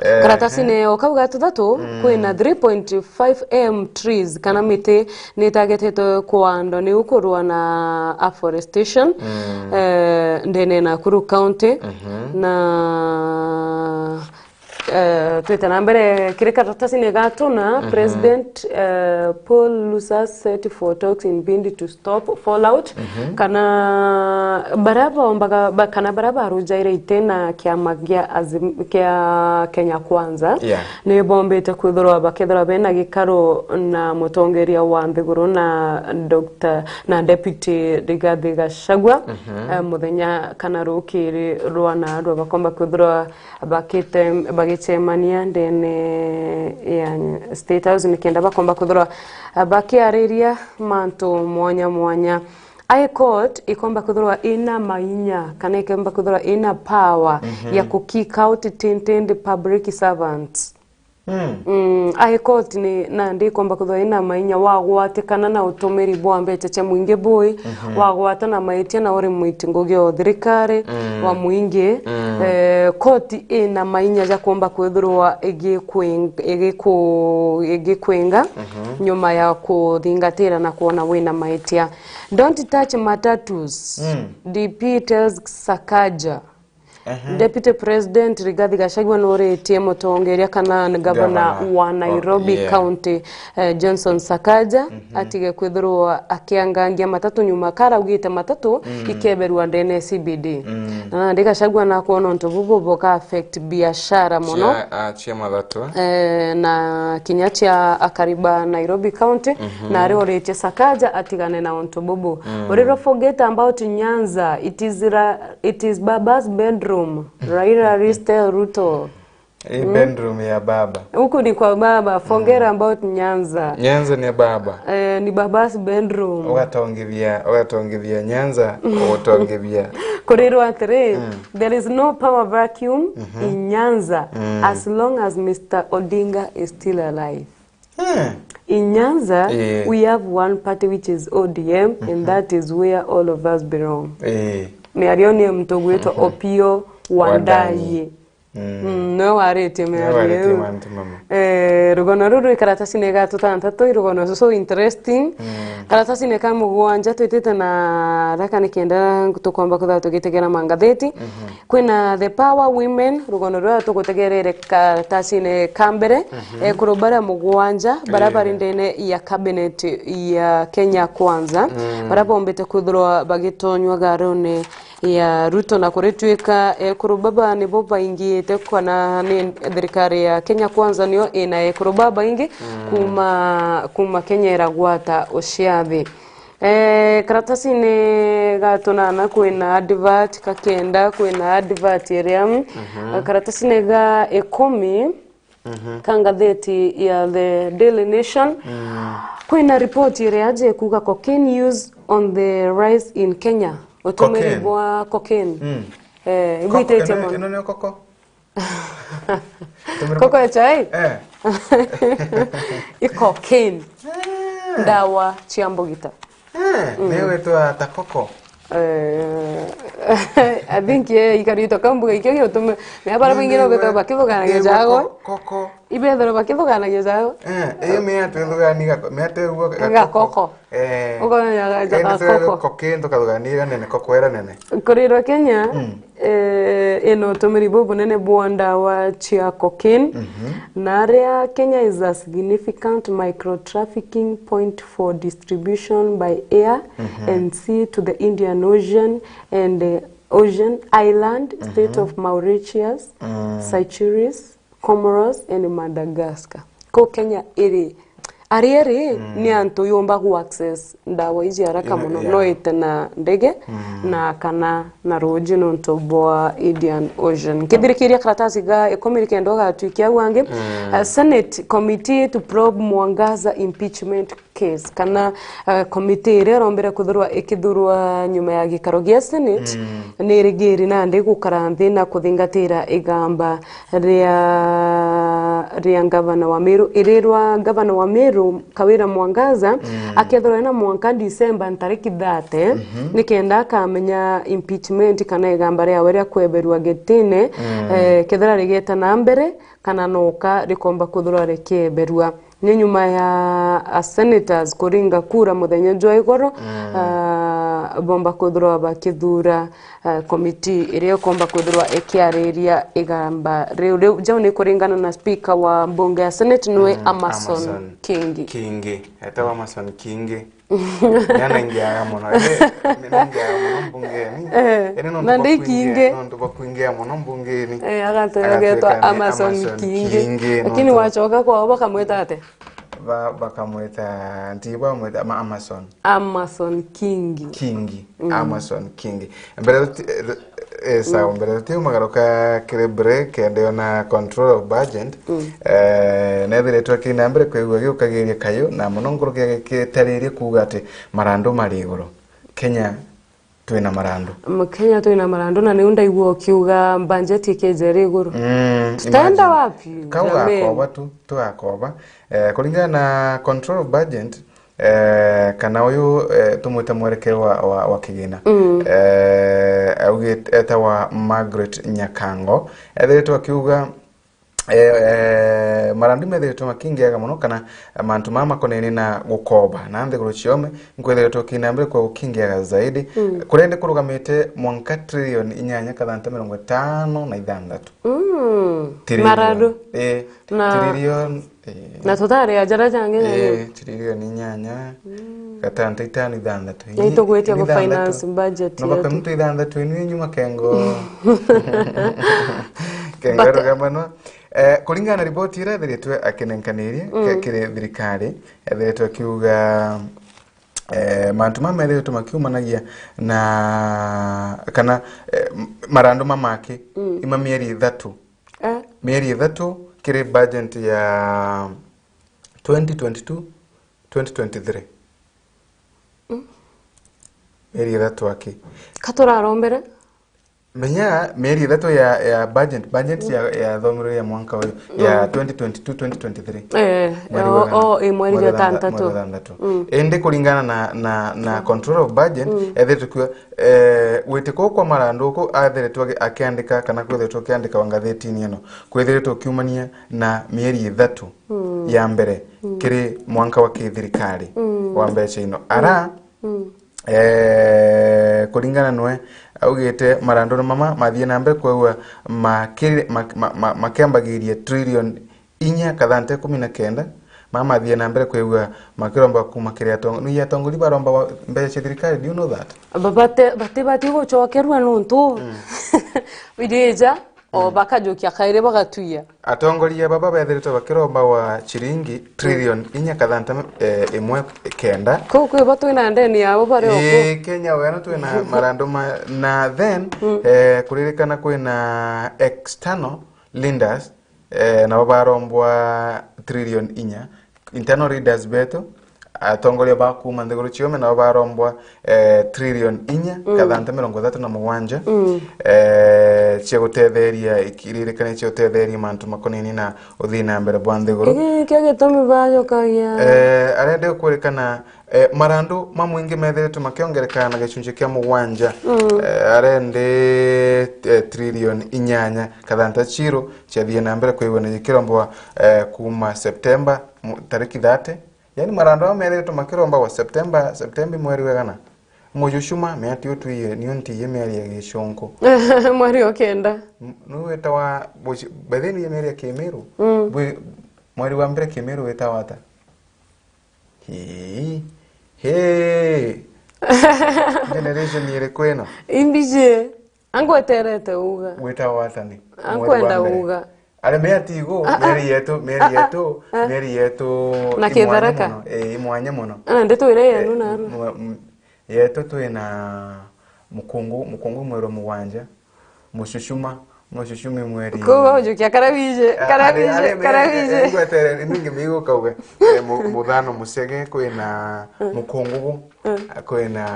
Eh, karatasine o kau ga tuthatu, mm, kwina three point five M trees, kana miti ni itagetete kuandwa niu kurua na afforestation, mm, eh, ndene ya Nakuru County. Mhm. Na, eh, twite na mbere kiri karatasine ga tuna, mhm, President, eh, Paul Lusa set for talks in Bindi to stop fallout, mhm, kana baria baombaga, ba-, kana baria barujaire iti na kiama gia Azim-, kia Kenya Kwanza, yeah, ni bombite kwithirwa bakethirwa bena gikaro na mutongeria wa nthiguru na Doctor na Deputy Rigathi Gachagua, mhm, eh, muthenya kana rukiri rwa narua bakomba kwithirwa bakite-, bagicemania ndene ya State House nikenda bakomba kwithirwa bakiariria mantu mwanya mwanya. High Court ikomba kwithirwa ina mainya kana ikomba kwithirwa ina power, mhm, ya ku kick out tainted public servants. Mm. Mm, High Court ni nandi ikomba kwithirwa ina mainya wa gwatikana na utumiri bwa mbeca cia mwingi bui, mhm, wa gwata na maitia na uri mwiti ngugi o thirikari, mm, wa mwingi. Mm. Eh, court ina mainya ja kuomba kwithirwa igikwing-, igiku-, igikwinga, mhm, nyuma ya kuthingatira na kwona wina maitia. Don't touch matatus. Mm. D P tells Sakaja. Ehe. Deputy President Rigathi Gachagua nuritie mutongeria kana gavana, gavana wa Nairobi, yeah, County, eh, Johnson Sakaja, mhm, atige kwithirwa akiangangia matatu nyuma kara augite matatu, mm, ikeberua ndene C B D. Mm. Na nandi Gachagua nakwona untu bubu buka affect biashara mono. Cia, ah, cia matatu. Eh, na kinya cia akari ba Nairobi County, mhm, na ari uritie Sakaja atigane na untu bubu. Mm. Uriro forget about Nyanza, it is ra-, it is Baba's bedroom. Raila Ristyle Ruto. Hii bedroom ya baba. Huku ni kwa baba, forget about Nyanza. Nyanza ni ya baba. Eh, ni baba's bedroom. Ugatongithia, ugatongithia Nyanza, ugutongithia. Kurirwa atiri, there is no power vacuum in Nyanza as long as Mister Odinga is still alive. Eh. In Nyanza, Eh. we have one party which is O D M, and that is where all of us belong. Eh. Miario ni muntu ugwitwa Opiyo Wandayi. Wandayi. Mm. Mm, niwe waritie miario iu. Niwe waritie mantu mamwe. Eh, rugono ruru rwi karatasine ga tutantatu, i rugono so interesting. Mm. Karatasine ka mugwanja twitite na raka nikenda tukomba kuthira tugitegera mangatheti. Mhm. Kwina The Power Women, rugono ruria tugutegerere karatasine ka mbere, ekuru baria mugwanja baria bari ndene ya cabinet ya Kenya Kwanza, baria bombite kwithirwa bagitonywa garune ya Ruto, na kurituika ekuru baba nibo baingiite kana ni thirikari ya Kenya Kwanza niyo ina ekuru babaingi kuma, kuma Kenya iragwata uciathi. Eh, karatasine ga tunana kwina advert, ka kenda kwina advert iria, karatasine ga ikumi, ka ngatheti ya The Daily Nation, kwina report iria aje kuga cocaine use on the rise in Kenya. Utumiri Cocaine. bwa cocaine. Mm. Eh, Koko, igwititie ino, mono. Ino niyo koko? Koko ya chai? Eh. I cocaine. Ah. Ndawa cia mbugita. Eh, ni gwitwa ta koko. Eh, I think, eh, ikarito kambuga ikio giotume. Me bara baingi no bethirwa bakithuganagia jago. Koko. Ibethirwa bakithuganagia jago. Eh, iyo me atwithugani gako, me atwigua gakoko. Gakoko. Eh. Ukamenya ga-, eh, gakoko. Koko kento kathuganira nene, koko era nene. Kurirwa Kenya, eh, ina utumiri bubunene bwa ndawa cia cocaine. Na aria Kenya is a significant micro trafficking point for distribution by air and sea to the Indian Ocean and, eh, Ocean island, state of Mauritius, Seychelles, Comoros and Madagascar. Kuu Kenya iri, aria iri, ni antu yumba gu access ndawa iji haraka muno, no ite na ndege na kana na ruuji nontu bwa Indian Ocean. Nkithirikiria karatasi ga ikumi nikenda ugatwikia au angi. Uh, Senate committee to probe Mwangaza impeachment case, kana, uh, committee iria irombire kuthurwa ikithurwa nyuma ya gikaro gia Senate, ni irigiri nandi gukara nthi na kuthingatira igamba ria, ria ngavana wa Meru. Irirwa ngavana wa Meru Kawira Mwangaza akethirwa ena mwanka December ntariki thirty, nikenda akamenya impeachment kana igamba riawe ria kweberua gitine, eh, kethira rigeta na mbere kana noka rikomba kuthurwa rikieberua. Ni nyuma ya a senators kuringa kura muthenya jwa igoro, ah, bomba kuthurwa bakithura, ah, committee iria ikomba kuthurwa ikiariria igamba riu. Riu jau ni kuringana na speaker wa mbunge ya Senate niwe Amason Kingi. Kingi. Etawa Amason Kingi. Ni anaingiaga muno. Indi, ni naingiaga muno mbungeni. Eh, indi nontu na bwa ndi kuingia, Kingi. Nontu bwa kuingia muno mbungeni. Eh, agatwira agatwika getwa ni Amason Amason Kingi. Kingi, lakini nontu wacoka kwao bakamwita atia? Ba-, bakamwita, nti bamwita, ama-, Amason. Amason Kingi. Kingi. Amason Kingi. Mbere tuti-, eh, sawa, mbere tutiumagaruka kiri break, ende ona control of budget. Eh, nethiritwe kiri na mbere kwigua giukagiria kayu, na muno nkuruki gitaririe kuuga ati marandu mari iguru. Kenya twina marandu. M-, Kenya twina marandu, na niu ndaigua ukiuga budget ikija iri iguru. Mm, tutaenda imagine. Wapi? Kau jameni. Gakoba tu, tugakoba. Eh, kuringana na control of budget, eh, kana uyu, eh, tumwite mwerekero wa, wa, wa kigina. Eh, augite, etawa Margaret Nyakango. Ethiritwe akiuga, eh, eh, marandu methiritwe makingiaga muno, kana mantu mama makonene na gukoba na nthiguru ciome, nkwithiritwe kina mbere kwa gukingiaga zaidi. Kuria ndi kurugamite mwanka trilioni inyanya kathanta mirongo itano na ithanthatu. Mm. Trilioni. Marandu. Eh, na trilioni. Eh. Na tutari a jaria jangi, eh, trilioni inyanya, gatanta itano ithanthatu. Ni tugwitia ku finance budget yetu. No baka muntu ithanthatu inu inyuma kengo. Kengo rugama no. Eh, kuringana na riboti iria ethiritwe akinenkanirie, mm, ke-, kiri thirikari, ethiritwe akiuga, eh, mantu mama methiritwe makiumanagia na, kana, eh, m-, marandu mamaki, mm, ima mieri ithatu. Eh. Mieri ithatu kiri budget ya twenty twenty-two, twenty twenty-three. Mm. Mieri ithatu aki. Ka turarombere? Menya mieri ithatu ya, ya budget, budget ya, ya thomero ya mwanka uyu, ya twenty twenty-two, twenty twenty-three. Eh, Mweri o, wa gana. O, eh, mweri Mweri wa wa thantatu. Mweri wa thantatu. Mm. Indi kuringana na, na, na control of budget, ethiritwe, eh, gwiti kuu kwa Marandu uku athiritwe agi-, akiandika kana kwithiritwe akiandika wa ngathitini ino, kwithiritwe ukiumania na mieri ithatu ya mbere kiri mwanka wa kithirikari wa mbeca ino. Ara, eh, kuringana nwe augite Marandu ni mama mathie na mbere kwigua makiri-, mak-, ma-, ma-, makiambagiria trillion inya kathante ikumi na kenda, mama mathie na mbere kwigua makiromba kuma kiri atongo-, nui atongoria baromba wa-, mbeca cia thirikari, do you know that? Ba-, bate-, bati-, bati gucokerua nuntu irija, o bakajukia kairi bagatwia. Atongoria baba bethiritwe bakiromba wa ciringi trillion inya kathanta, eh, imwe kenda. Kuu kwi bo twina ndeni yabo bari o kuu. Ii, Kenya weno twina marandu ma, na then, eh, kuririkana kwina external lenders, eh, nabo barombwa trillion inya. Internal leaders betu, atongoria ba kuuma nthiguru ciume nabo barombwa, eh, trillion inya kathanta mirongo ithatu na mugwanja, eh, cia gutetheria, ikiririkania cia gutetheria mantu makonainie na uthii na mbere bwa nthiguru. Giki nikio gitumi bajukagia. Eh, aria ndikwirikana, eh, marandu ma mwingi methiritwe makiongereka na gicunji kia mugwanja, eh, aria ndi, eh, trillion inyanya kathanta ciru ciathie na mbere kwigua na gikiromboa, eh, kuuma September, mu-, tariki thirty. Yani, marandu aa meeretwe makiromba wa September, September mweri wa igana. Mujushuma, miati utwiye, niu ntiye mieri ya gicunku. Mweri o kenda. M-, nu witawa, buci-, by then ye mieri ya kimiru. Mm. Bwi-, mweri wa mbere kimiru witawa ata? Hii. Hii. Generation iriku ino? Imbiji. Angweterete uga. Witawa ata ni? Mweri wa mbere. Ankwenda uga. Aria miati igu, ah, ah, mieri yetu, mieri ah, ah, yetu, ah, mieri yetu na imwanya Kitharaka. Muno, eh, imwanya muno. Ah, ndeto iria yenu. Eh, naru. Mwa-, m-, yetu twina mukungu, mukungu mweri mugwanja, mucucuma, mucucumi mweri. Kuuga ujukia karabije, ah, karabije, ari, ari, karabije. Eh, ngwetere, ningi migu kauga. Eh, mu-, muthano mucege, kwina mukungugu, kwina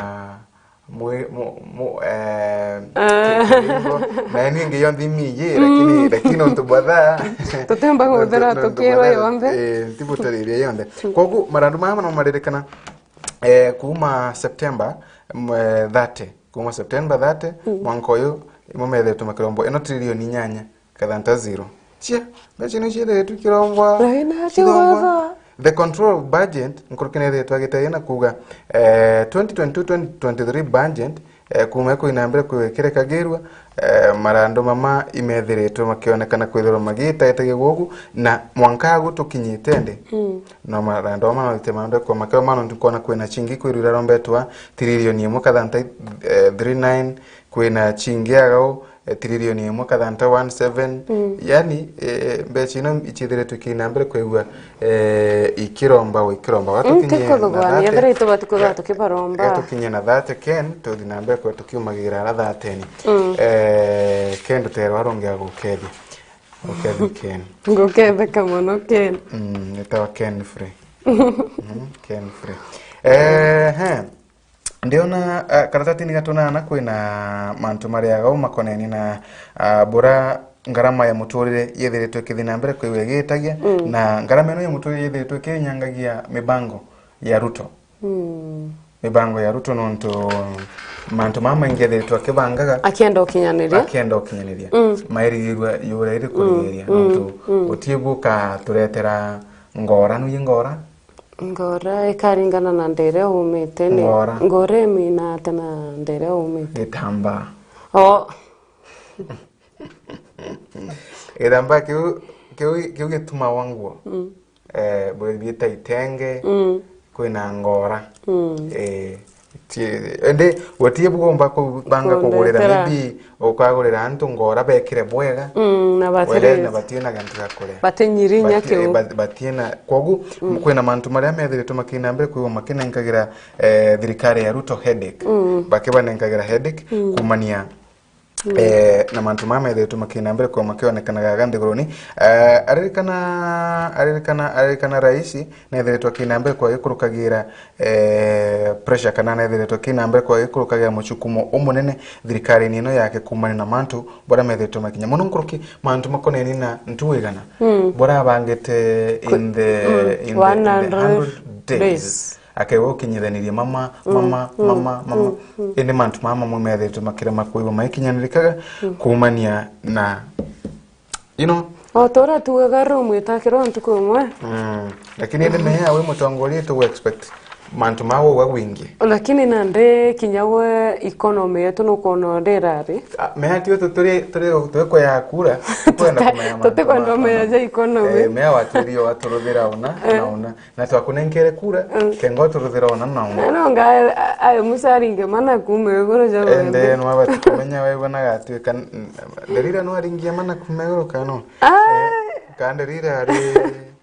Mwi-, mu-, mu-, eh, ah, kiringo. Na ni ingi yonthe imiji, lakini, lakini untu bwa thaa. Tutimba kuthira tukiwa yonthe. Eh, ntibutariria yonthe. Kogu marandu maya no maririkana, eh, kuuma September, mm, eh, thirty. Kuuma September thirty, mwanka uyu, imo methetwe makirombo. Ino trillion inyanya. Kathanta zero. Cia, mbeca ni ciethetwe kiromba. Lakini acio kiromba. Watho. The control of budget, nkuruki nethetwe agiteria na kuuga, eh, twenty twenty-two twenty twenty-three budget, eh, kuuma iko inambere kwikirekagirua, eh, marandu mama imethiritwe makionekana kwithirwa magitaetagia gugu, na mwanka agu tukinyite ndi. Mm. No marandu mama no te marandu kwa makio mano ndikona kwina chingi kwirira rombetwa, trillion imwe kathanta, eh, three nine, kwina chingi agau, eh, trillion imwe kathanta one seven. Mm. Yani, eh, mbeca ino icithiritwe ikina mbere kwigua, eh, ikiromba, ikiromba. Mm, tikuthugania, ethira itubati kwithirwa tukibaromba. Gatukinye na thirty Ken, tuthi na mbere kwa tukiumagira ara thirty ni. Mm. Eh, Ken, nduterwa arungi agukethia. Ukethia Ken. Nguketheka mono, Ken. Mm, etawa Ken Free. Mm, Ken Free. Eh, he. Ndiona, ah, karatatini ga tunana kwina mantu maria gau makonainie na, ah, bura ngarama ya muturire yethiritwe ikithi na mbere kwigua igitagia, mm, na ngarama ino ya muturire yethiritwe ikinyangagia mibango ya Ruto. Mm. Mibango ya Ruto nontu mantu mama maingi ethiritwe akibangaga. Akienda ukinyaniria. Akienda ukinyaniria. Mm. Mairigirua yura iri kurigiria, mm, nontu, mm, gutie buka turetera ngora, nuye ngora? Ngora ikaringana na ndere umite ni. Ngora. Ngora imina ate na ndere umite? Gitambaa. Oh. Gitambaa kiu, kiu, kiu gitumagwa nguo. Mm. Eh, bwithita itenge, mm, kwina ngora. Mm. Eh, ti-, indi gutie bugomba kubanga kugurira, kundetera, maybe ukagurira antu ngora bekire bwega. Mm, na batire, wele, na batie na gantu ga kuria. Batinyiri inya kiu. Bati-, eh, ba-, batie na, kogu, mm, kwina mantu maria methiritwe makina mbere kwigua makinenkagira, eh, thirikari ya Ruto headache. Mm. Bakibanenkagira headache, mm, kumania Eh, na mantu maya methiritwe makina mbere kwa makionekanaga ga nthiguruni. Eh, aririkana, aririkana, aririkana raisi nethiritwe akina mbere kwa gikurukagira, eh, pressure, kana nethiritwe akina mbere kwa gikurukagira muchukumo umunene thirikarini ino yake kumania na mantu bora methiritwe makinya muno nkuruki mantu makoneni na ntugu igana bora abangite in the, in the, in the hundred days. Akegwa ukinyithanirie mama, mama, mama, mama. Indi mantu mama mamwe methiritwe makirema kwigwa maikinyanirikaga kumania na, you know. O ta uria tugaga Rome itakirwa ntuku imwe. Mm. Lakini indi meya wi mutongoria tugu expect mantu ma gugwa gwingi. Lakini nandi kinya we economy yetu nukwona uria irari. Ah, meya tio tu turi, turi, turi kwea kura, tukwenda kumenya mantu ma economy. Tutikwenda umenya ja economy. Eh, meya watwirie waturuthira una, na una. Na twakunenkere kura, kenga uturuthira ona na umwe. Na no nga ae Musa aringe mana kuma iguru ja wende. Ende nwabati kumenya wegwa na gatwika n-, n-, Delila nwaringia mana kuma iguru kana no? Ah. Eh, ka Delila ari,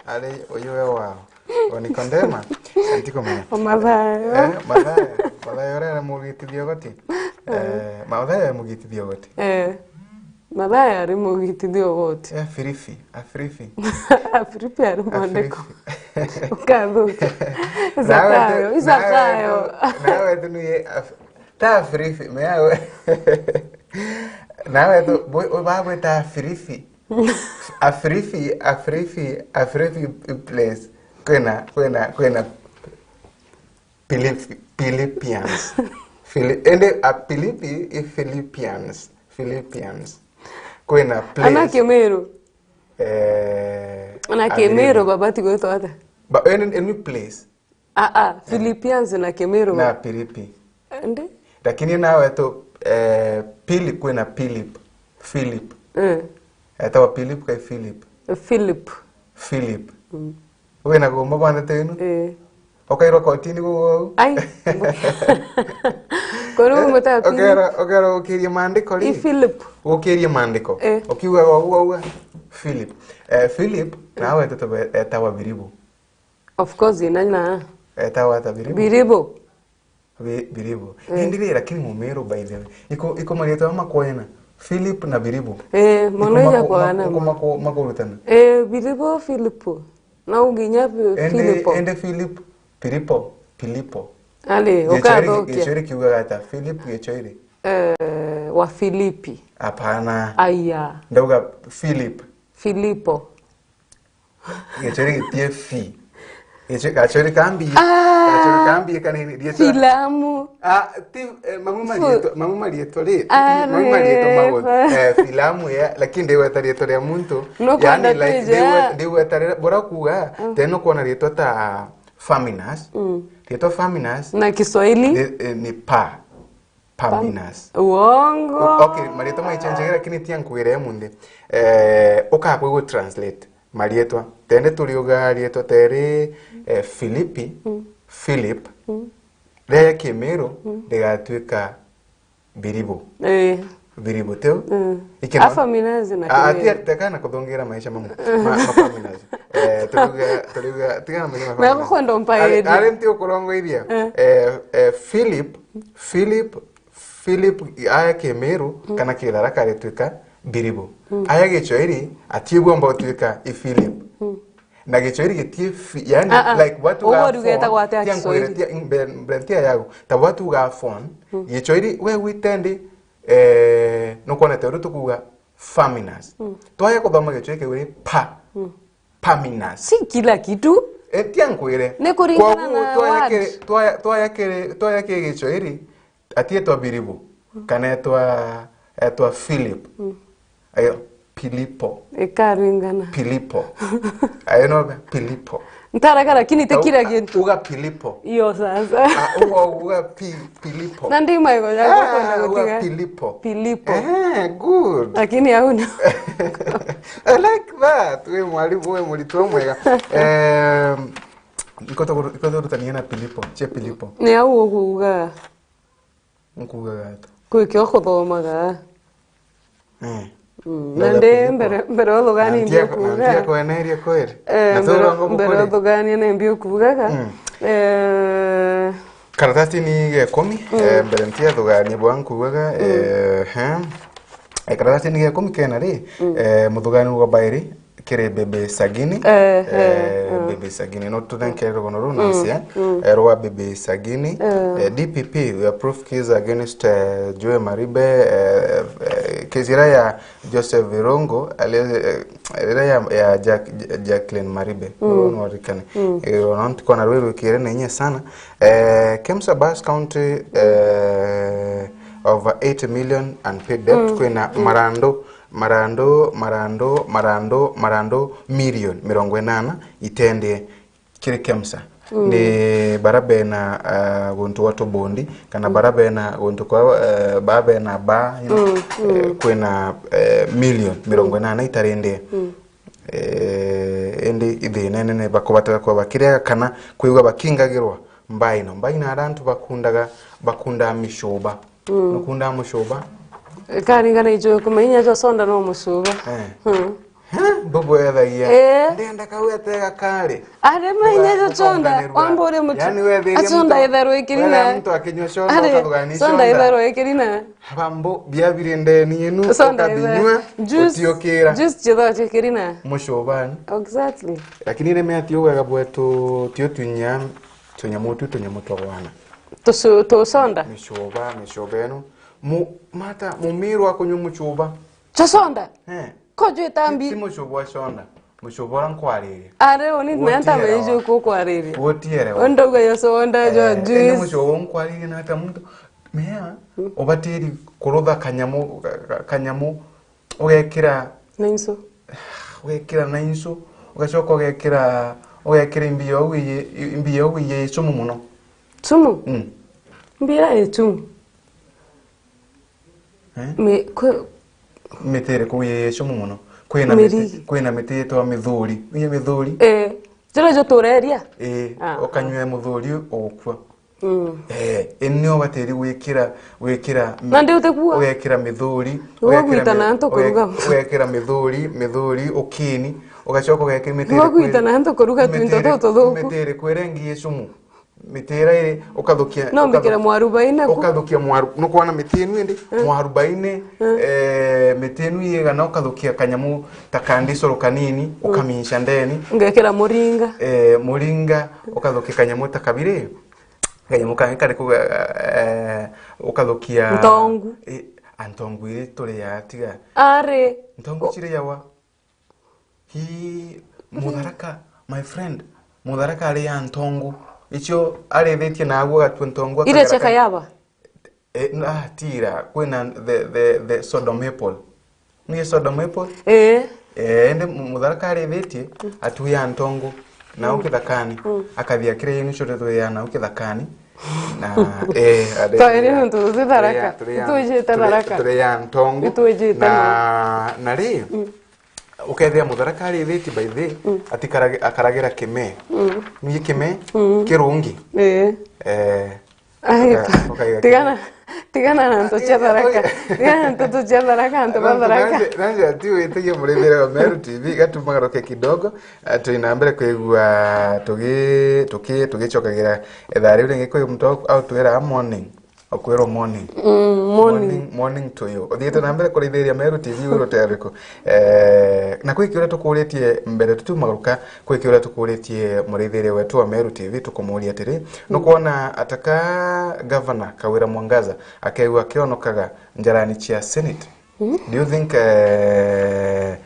ari uyu we wao. O Nikodema, ntikumenya. O Mathayo. Eh, Mathayo. Mathayo uria ari mugitithia goti. Eh, Mathayo ari mugitithia goti. Eh. Mathayo ari mugitithia goti. Eh, Filipi, a Filipi. A Filipi ari mwandiko. Ukathukia. Isakayo, Isakayo. Nawe tu ni a F-, ta Filipi, meawe. Nawe tu, bwe, bwe ta Filipi. A Filipi, a Filipi, a Filipi place. Kwina, kwina, kwina Philip-, Philippians. Phili-, ende a Philippi, i Philippians. Philippians. Kwina place. Ana Kimiru. Eh, ana a Kimiru, Philippi. Baba ti gwitwa ata? Ba, any, any place. Ah, ah, Philippians na Kimiru. Na Philippi. Ndi? Lakini nawe tu, eh, Philip, kwina Philip. Philip. Eh. Etawa Philip kai Philip? Philip. Philip. Mm. Wina gumba bwa ndeto ino? Eh. Ukairwa kotini gugwa au? Ai. Kwani umutaka kwina? Ukairwa, ukairwa gukiria maandiko ri? I Philip. Gukiria maandiko. Eh. Ukiuga gwa gugwa gugwa, Philip. Eh, Philip, nawe etawa Biribu. Of course, ina na. Etawa ata Biribu? Biribu. Bi-, Biribu. Mm. Indi ri, lakini Mumiru, by the way. Iko, iko marietwa makwena. Philip na Biribu. Eh, mono ija kwena. Iko mako-, makurutana. Eh, Biribu, Philip. Na unginya Fi-, Philipo. Ende Philip, Filipo, Filipo. Ali, ukathukia. Gichweri kiugaga ata? Philip Gichweri. Eh, wa Filipi. Hapana. Aya. Ndauga Philip. Filipo. Gichweri gitie fi. Gichweri, Gachweri kambi. Ah. Gachweri kambi kanini, rietwa. Filamu. Ah, ti, eh, mamu marietwa, mamu marietwa ri. Ah, mamu marietwa mago. Eh, filamu ya, lakini ndigweta rietwa ria muntu. Nukwenda yani, like, twije. Ndigwe-, ndigweta riria, bora kuga, mm, tena nukwona rietwa ta Faminas. Mm. Rietwa Faminas. Na Kiswahili? Ni, eh, ni pa. Paminas. Uongo. O-, okay, marietwa maichenjagera, lakini tia nkwire munthi. Eh, ukakwigua translate marietwa. Tende turiuga rietwa teri, eh, Filipi, mm, Philip. Mm. Riria Kimiru, mm, rigatuika Biribu. Eh. Biribu, tiu? Mm. Ikino. Afa minazi na Kimiru. Ah, tia, teka na kuthungira maisha mamu. Ma, ma Faminas. Eh, turiuga, turiuga, tiga na maisha ma Faminas. Megukwenda umpairi. Ari, ari nti ukurongoithia. Eh. Eh, eh, Philip, Philip, Philip, aya Kimiru, mm, kana Kithara karitwika Biribu. Mm. Aya Gichweri, atiegua mba utwika i Philip. Mm. Na Gichweri gitie fi-, yani, ah, ah, like, watu uguo ga riu phone, getagwa atia tia nkwire, Kiswahili? Tia, mbe-, mbe-, tia yagu. Ta watu ga phone, mm, Gichweri we witendi, eh, nukwonete uria tukuga Faminas. Mm. Twaya kuthoma Gichweri kiu ri pa. Mm. Paminas. Si kila kitu. Eh, tia nkwire. Ni kuringana na word. Koguo twaya kiri, twaya, twaya kiri, twaya kiri Gichweri, ati etwa Biribu, mm, kana etwa, etwa Philip. Mm. Ayo, Pilipo. Ikaringana. Pilipo. Ayo no ga Pilipo. Ntaraka, lakini ti kila kintu. Uga Pilipo. Iyo sasa. Ah, uga, uga pi-, Pilipo. Na ndi maigo ya kwenda gutiga. Uga Pilipo. Pilipo. Eh, good. Lakini au ni. I like that. We mwalimu, we muritwa mwega. Em, ikoto, ikoto rutania na Pilipo. Che Pilipo. Ni au uguga. Nkugaga ata? Kwikio kuthomaga. Eh. Mm, na ndi mbere, mbere uthugani ndio kuga. Ndia kweneria kweri. Eh, na mbere, mbere uthugani ni mbio kugaga. Mm. Eh. Karatasi ni ga ikumi, mm, eh, mbere ntia thugani bwa nkugaga, mm, eh, he. Eh, karatatini ga ikumi kena ri, eh, muthugani wa bairi kiri Bibi Sagini. Eh, eh, eh, eh. Bibi Sagini. No tuthenke rugono ruu na cia, eh, rwa Bibi Sagini. Eh. Eh, D P P, we approve case against, eh, Joe Maribe, eh, eh, case ira ya Joseph Irungu, ale-, eh, ira ya, ya Jack-, Jacqueline Maribe. Uu no arikane. Eh, ona ntikona rwi rwikire na inya sana. Eh, KEMSA bus county, eh, over eight million unpaid debt. Kwina marandu, marandu, marandu, marandu, marandu million mirongo inana itendie kiri KEMSA. Ni bara bena, ah, guntu gwa tubundi, kana bara bena guntu kwa, eh, ba bena ba, you know, eh, kwina, eh, million mirongo inana itarindie. Eh, indi ithina inene bakubatara kuba bakiriaga kana kwigua bakingagirwa mbaa ino. Mbaa ino ara antu bakundaga, bakundaa micuba. Nukundaa mucuba? Karingana ijo kumenya jo sonda no mucuba. Eh. Hmm. Ha? Mbubu ethagia. Eh. Ndenda kau etega kari. Ari menya jo sonda, wamburia mutu. Yani wethire aconda etharwa ikirina. Wethira muntu akinywa sonda, ari, ukathugania sonda sonda etharwa ikirina. Bambo, biabire ndeni yenu, sonda etha-, ukabinywa, juice, utiukira. Juice chitho chikirina. Mucubani. Exactly. Lakini rimwe ati ugaga bwetu, tio tunya, tunyamu tu, tunyamu twa gwana. Tucu-, tuconda? Micuba, micuba eno. Mu-, mata, mumiru wa kunywa mucuba. Tuconda? Eh. Ko jwita mbi? Ti, ti mucuba wa conda. Mucuba uria nkwariria. Ari, uni nenta meju kukwariria. Utiere wa. Ndauga ya conda, jwa juice. Eh, indi mucuba uria nkwariria na ata muntu. Mea, ubatiri kurutha kanyamu, ka-, ka-, kanyamu, ugekira na insu. Ugekira na insu, ugacoka ugekira, ugekira imbia ugu iye, imbia ugu iye icumu muno. Cumu? Mm. Mbia icumu. Eh? Mi-, kwi- Miti iriku iye icumu muno? Kwina miti, mirigi, kwina miti yitwa mithuri. Iye mithuri? Eh. Jira jo tureria? Eh, ah, ukanyua muthuri ugukua. Mm. Eh, indi nio ubatiri gwikira, gwikira mi-, na ndi utikua? Ugekira mithuri, niguo ugekira gwitana mi-, antu kuruga. Uge-, ugekira mithuri, mithuri, ukini, ugacoka ugekira mithuri. Niguo gwitana antu kuruga twinto tutu thuku. Mithuri kwire ngi icumu. Miti ira iri, ukathukia, no mbikire ukathu-, mwarubaine ku. Ukathukia mwaru-, nukwona miti inu indi? Mm. Mwarubaine, mm, eh, miti inu yigana, ukathukia kanyamu ta kandisoro kanini, mm, ukaminca ndeni. Ngekira muringa. Eh, muringa, ukathukia kanyamu ta kabiri. Kanyamu kangi kari kuga, eh, ukathukia ntongu. Eh, a ntongu iri turiyaa tiga. Ari. Ntongu chiriawa. Hii, mutharaka, my friend, mutharaka ari ya ntongu. Icio arithitie na agwo gatua ntongu. Ile akagera cheka ka-, yaba? Eh, n-, ah, tira, kwina the, the, the sodomapple. Ni sodomapple? Eh. Eh, ende mu-, mutharaka arithitie, mm, atu ya ntongu. Na, mm, ukithakani. Mm. Akathia kire yenu chote tu ya na ukithakani. Na, eh, ari-, twairi nontu tuti Tharaka. Turi ya, turi ya, twijite turi, Tharaka. Turi ya ntongu. Nitwijite na, na ri, mm, ukethia mutharaka arithitie by the, mm, ati karage-, akaragira kime. Mm. Ni kime, mm, kirungi. Eh. Eh. Ai, uka-, ukaiga tigana, kime. Tigana na ntu cia Tharaka. Tigana na ntu cia Tharaka, antu ba Tharaka. Nanje, nanje ati witigie murithire wa Meru T V, gatumagaruke kidogo, eh, twina mbere kwigua tugi-, tuki-, tugicokagira ithaa riu ringi kwi muntu au-, autwira morning. Okwirwo morning. Mm, morning. Morning, morning to you. Uthiite na mbere kurithiria Meru T V, uru te ariku? Eh, na kwi kiuria tukuritie mbere tutiumagaruka, kwi kiuria tukuritie murithiria wetu wa Meru T V, tukumuria atiri, mm, nukwona ataka Governor Kawira Mwangaza akegua akionokaga njarani cia Senate? Mm. Do you think, eh,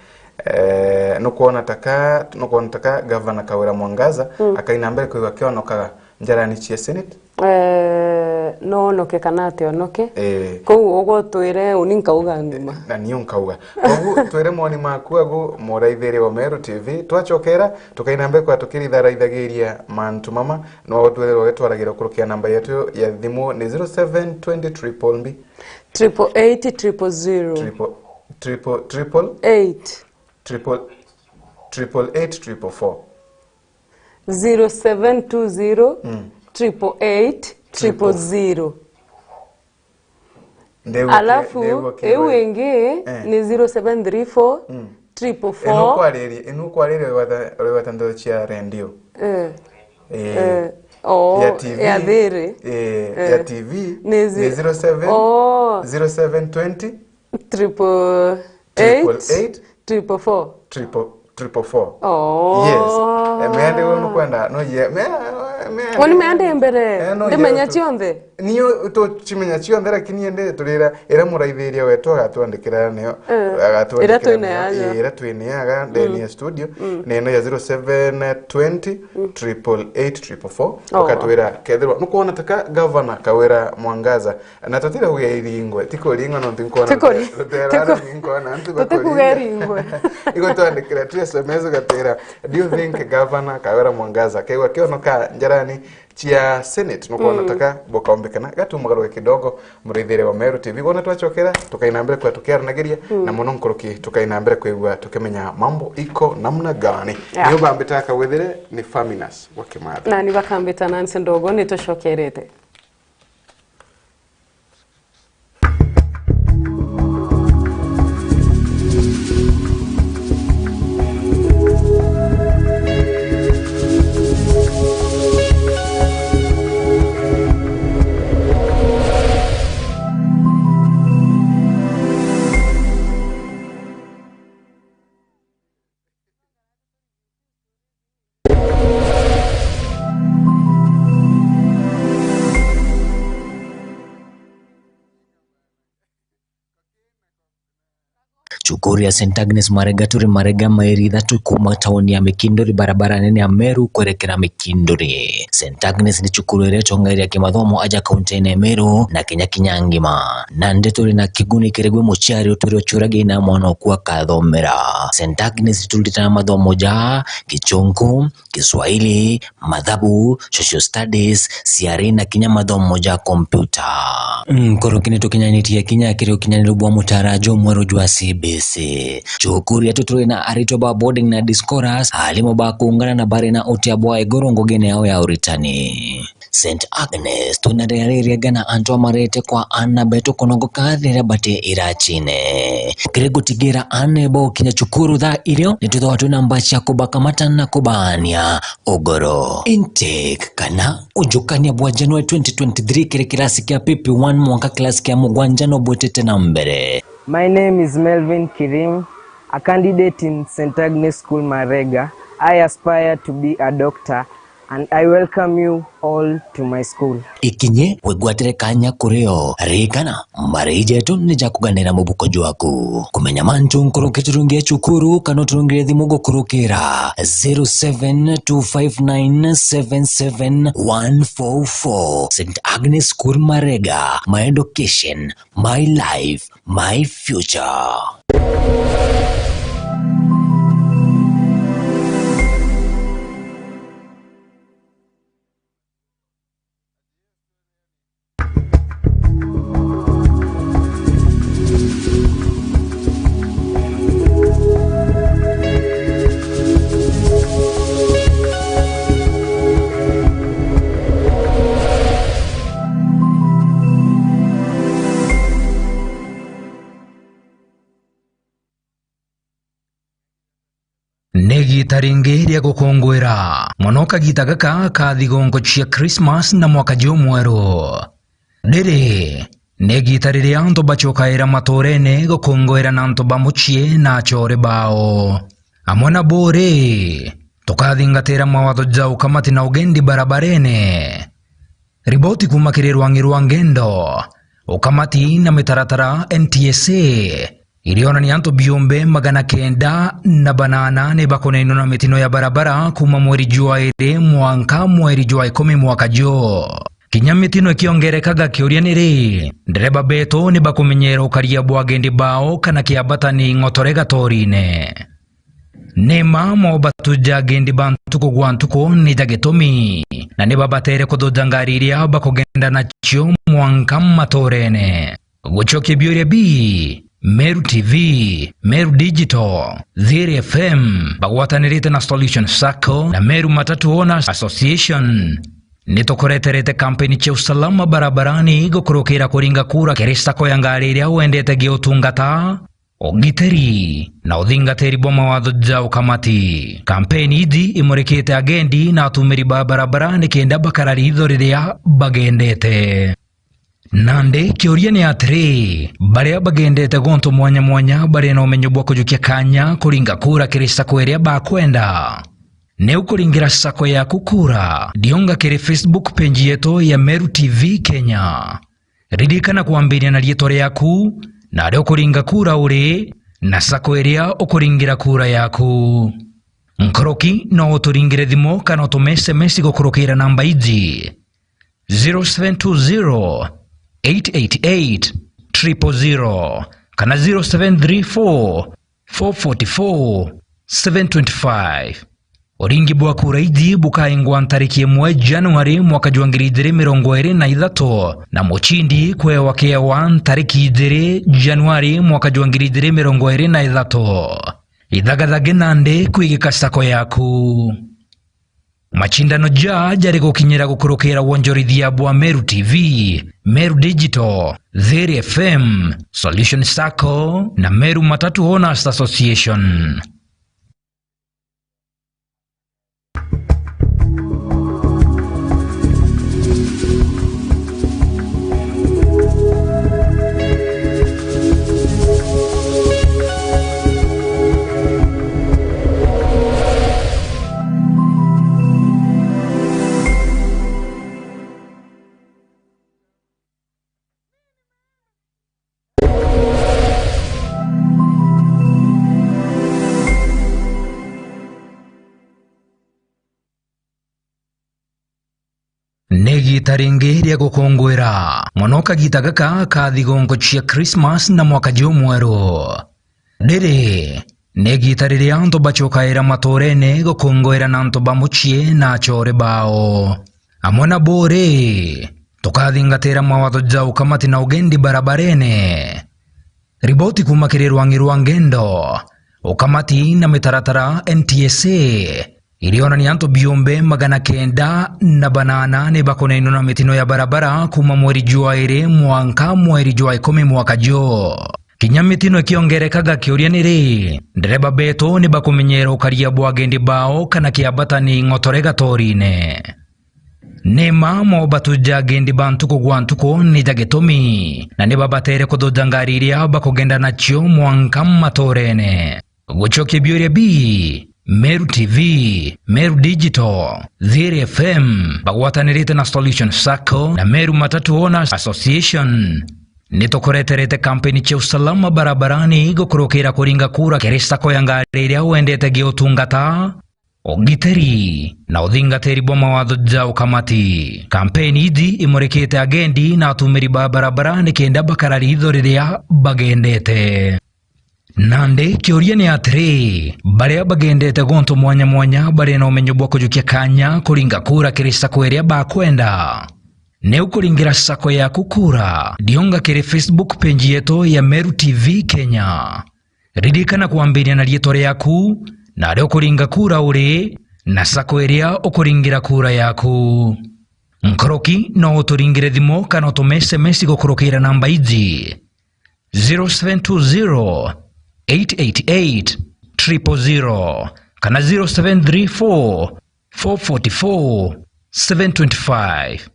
eh, nukwona taka, nukwona taka Governor Kawira Mwangaza, mm, akaina mbere kwigua akionokaga njarani cia Senate? Eh, noonoke kana ationoke. Eh. Kou ugutwire, uni nkauga nyuma. Na niu nkauga. Kogu twire moni maku agu muraithiria wa Meru T V. Twacokera, tukaina mbere kwa tukiritharithagiria mantu mama, no utwire ugitwaragira kurukia namba yetu ya thimu ni zero seven twenty triple B. Triple eight triple zero. Triple, triple, triple? Eight. Triple, triple eight, triple four. Zero seven two zero, mm, triple eight, triple zero. Ndewa ke-, alafu, ndewa ke-, iu ingi, eh, ni zero seven three four, mm, triple four. Inu kwariria, inu kwariria uri gwata-, uri gwata ndeto cia rendio. Eh. Eh. Eh. Oh, ya T V, ya thiri. Eh, eh, ya T V ni zi-, ni zero seven, oh, zero seven twenty. Triple eight, triple four. Triple, triple four. Oh. Yes. Eh, meande we nukwenda, no ye, me, me, kwani meande mbere? Eh, no ye, ndimenya tu- cionthe. Nio tucimenya cionthe, lakini ende turira, ira muraithiria wetu agatwandikira nio, eh, agatwandikira ira twine nio, aja. Eh, ira twine aga ndeni ya studio, mm, neno ya zero seven twenty, triple eight, triple four. Oh. Ukatwira kethirwa nukwona taka Governor Kawira Mwangaza. Na tutire kugeria iringwe, ti kuringwa nontu nkwona rute-, rutera rwingi nkwona antu bakuringa. Tutikugeria iringwe. Igutwandikira tu S M S ugatwira, "Do you think Governor Kawira Mwangaza kegwa kionoka njarani cia Senate?" Nukwona taka bukombikana, gatumugaruke kidogo, murithire wa Meru T V. Wona twachokera, tukaina mbere kwa tukiaranagiria, na muno nkuruki tukaina mbere kwigua tukimenya mambo iko namna gani. Yeah. Nio bambita kawithire ni Faminas wa Kimathi. Na ni bakambita Nancy Ndogo, ni tucokerete. Cukuru ya Saint Agnes Marega turi Marega, mairi ithatu kuma tauni ya Mikinduri, barabara nene ya Meru kwerekera Mikinduri. Saint Agnes ni cukuru iria itongereria kimathomo aja kaunti-ini ya Meru na kinya kinya ngima. Nandi turi na kiguni kiri gwi muciari utwire uciuragia ina mwana oku akathomera. Saint Agnes turutaga mathomo ja Gichunku, Kiswahili, mathabu, social studies, ciari na kinya mathomo ja kompyuta. Nkuruki ni tukinyanitie kinya kiri ukinyaniru bwa mutara jumweru jwa C B C. Cukuru yetu turi na aritwa ba boarding na day scholars, alimu ba kuungana na bari na utia bwa iguru ngugine yao ya uritani. Saint Agnes, twina riria riria gana antu amarete kwa ana betu kunogoka riria bati irachine. Kiri gutigira ana bokinya cukuru thaa irio, ni twithagwa twina mbaci ya kubakamata na kubaania ugoro. Intake kana ujukania bwa January twenty twenty-three kiri kirasi kia P P one mwanka kirasi kia mugwanja no bwitite na mbere. My name is Melvin Kirim, a candidate in Saint Agnes School Marega. I aspire to be a doctor and I welcome you all to my school. Ikinye wigwatire kanya kurio, ririkana, marei jetu ni ja kuganira mubuko jwaku. Kumenya mantu nkuruki turungie cukuru kana uturungire thimu gukurukira zero seven two five nine seven seven one four four. Saint Agnes School Marega, my education, my life, my future. Ni igiita ringi ria gukunguira mono kagita gaka ka thigongo cia Christmas na mwaka jumweru. Riri ni igiita riria antu bacokaira matuurene gukunguira na antu ba mucii na achore bao. Amwe na bo ri, tukathingatira mawatho ja ukamati na ugendi barabarene. Riboti kuuma kiri rwang'i rwa ngendo, ukamati na mitaratara N T S A, irionania antu biumbe magana kenda na banana ni bakunainwa na mitino ya barabara kuuma mweri jwa iri mwanka mweri jwa ikumi mwaka juu. Kinya mitino ikiongerekaga, kiuria ni ri, ndereba betu ni bakumenyera ukaria bwa agendi bao kana kiambata ni ng'otore gatorine? Ni mma mobatu ja agendi ba ntuku gwa ntuku ni ja gitumi, na ni babatere kuthuja ngari iria bakugenda nacio mwanka matuurene. Gucokia biuria bi, Meru T V, Meru Digital, Thiri F M, bagwatanirite na Solution Sacco na Meru Matatu Owners Association, ni tukureterete kampeni cia usalama barabarani gukurukira kuringa kura kiri sacco ya ngari iria wendete gia utungata, ugitiri na uthingatiri bwa mawatho ja ukamati. Kampeni iji imurikite agendi na atumiri ba barabara nikenda bakara ritho riria bagendete. Nandi kiuria ni atiri, baria bagendete gontu mwanya mwanya bari na umenyo bwa kujukia kanya kuringa kura kiri sacco iria bakwenda? Ni ukuringira sacco yaku kura, riunga kiri Facebook page yetu ya Meru T V Kenya. Ririkana kwambiria na riitwa riaku, na aria ukuringa kura uri, na sacco iria ukuringira kura yaku. Nkuruki no uturingire thimu kana utume S M S gukurukira namba iji: zero seven two zero, eight eight eight, triple zero kana zero seven three four, four forty four, seven twenty five. Uringi bwa kura iji bukaingwa ntariki imwe Januari mwaka jwa ngiri ijiri mirongo iri na ithatu, na mucindi kwewa kewa ntariki ijiri Januari mwaka jwa ngiri ijiri mirongo iri na ithatu. Ithagathage nandi kwigika sacco yaku. Macindano ja jari gukinyira gukurukira wonjorithia bwa Meru T V, Meru Digital, Thiri F M, Solution Sacco na Meru Matatu Owners Association. Ni igiita ringi ria gukunguira mono kagiita gaka ka thigunku cia Christmas na mwaka jumweru. Riri ni igiita riria antu bacokaira matuurene gukunguira na antu ba mucii na achore bao. Amwe na bo ri, tukathingatira mawatho ja ukamati na ugendi barabarene. Riboti kuuma kiri rwangi rwa ngendo, ukamati na mitaratara N T S A irionania antu biumbe magana kenda na banana ni bakunainwa na mitino ya barabara kuuma mweri jwa iri mwanka mweri jwa ikumi mwaka juu. Kinya mitino ikiongerekaga, kiuria ni ri, ndereba betu ni bakumenyera ukaria bwa agendi bao kana kiambatani ng'otore gatorine? Ni mma mobatu ja agendi ba ntuku gwa ntuku ni ja gitumi, na ni babatere kuthuja ngari iria bakugenda nacio mwanka matuurene. Gucokia biuria bi, Meru T V, Meru Digital, Thiri F M bagwatanirite na Solution Sacco na Meru Matatu Owners Association, ni tukureterete kampeni cia usalama barabarani gukurukira kuringa kura kiri sacco ya ngari iria wendete giutungata, ugitiri na uthingatiri bwa mawatho ja ukamati. Kampeni iji imurikite agendi na atumiri ba barabara nikenda bakara riitho riria bagendete. Nandi kiuria ni atiri, baria bagendete gontu mwanya mwanya bari na umenyo bwa kujukia kanya kuringa kura kiri sacco iria bakwenda? Ni ukuringira sacco yaku kura, riunga kiri Facebook page yetu ya Meru T V Kenya. Ririkana kwambiria na riitwa riaku, na aria ukuringa kura uri, na sacco iria ukuringira kura yaku. Nkuruki no uturingire thimu kana utume S M S gukurukira namba iji: zero seven two zero, eight eight eight, triple zero kana zero seven three four, four forty four, seven twenty five.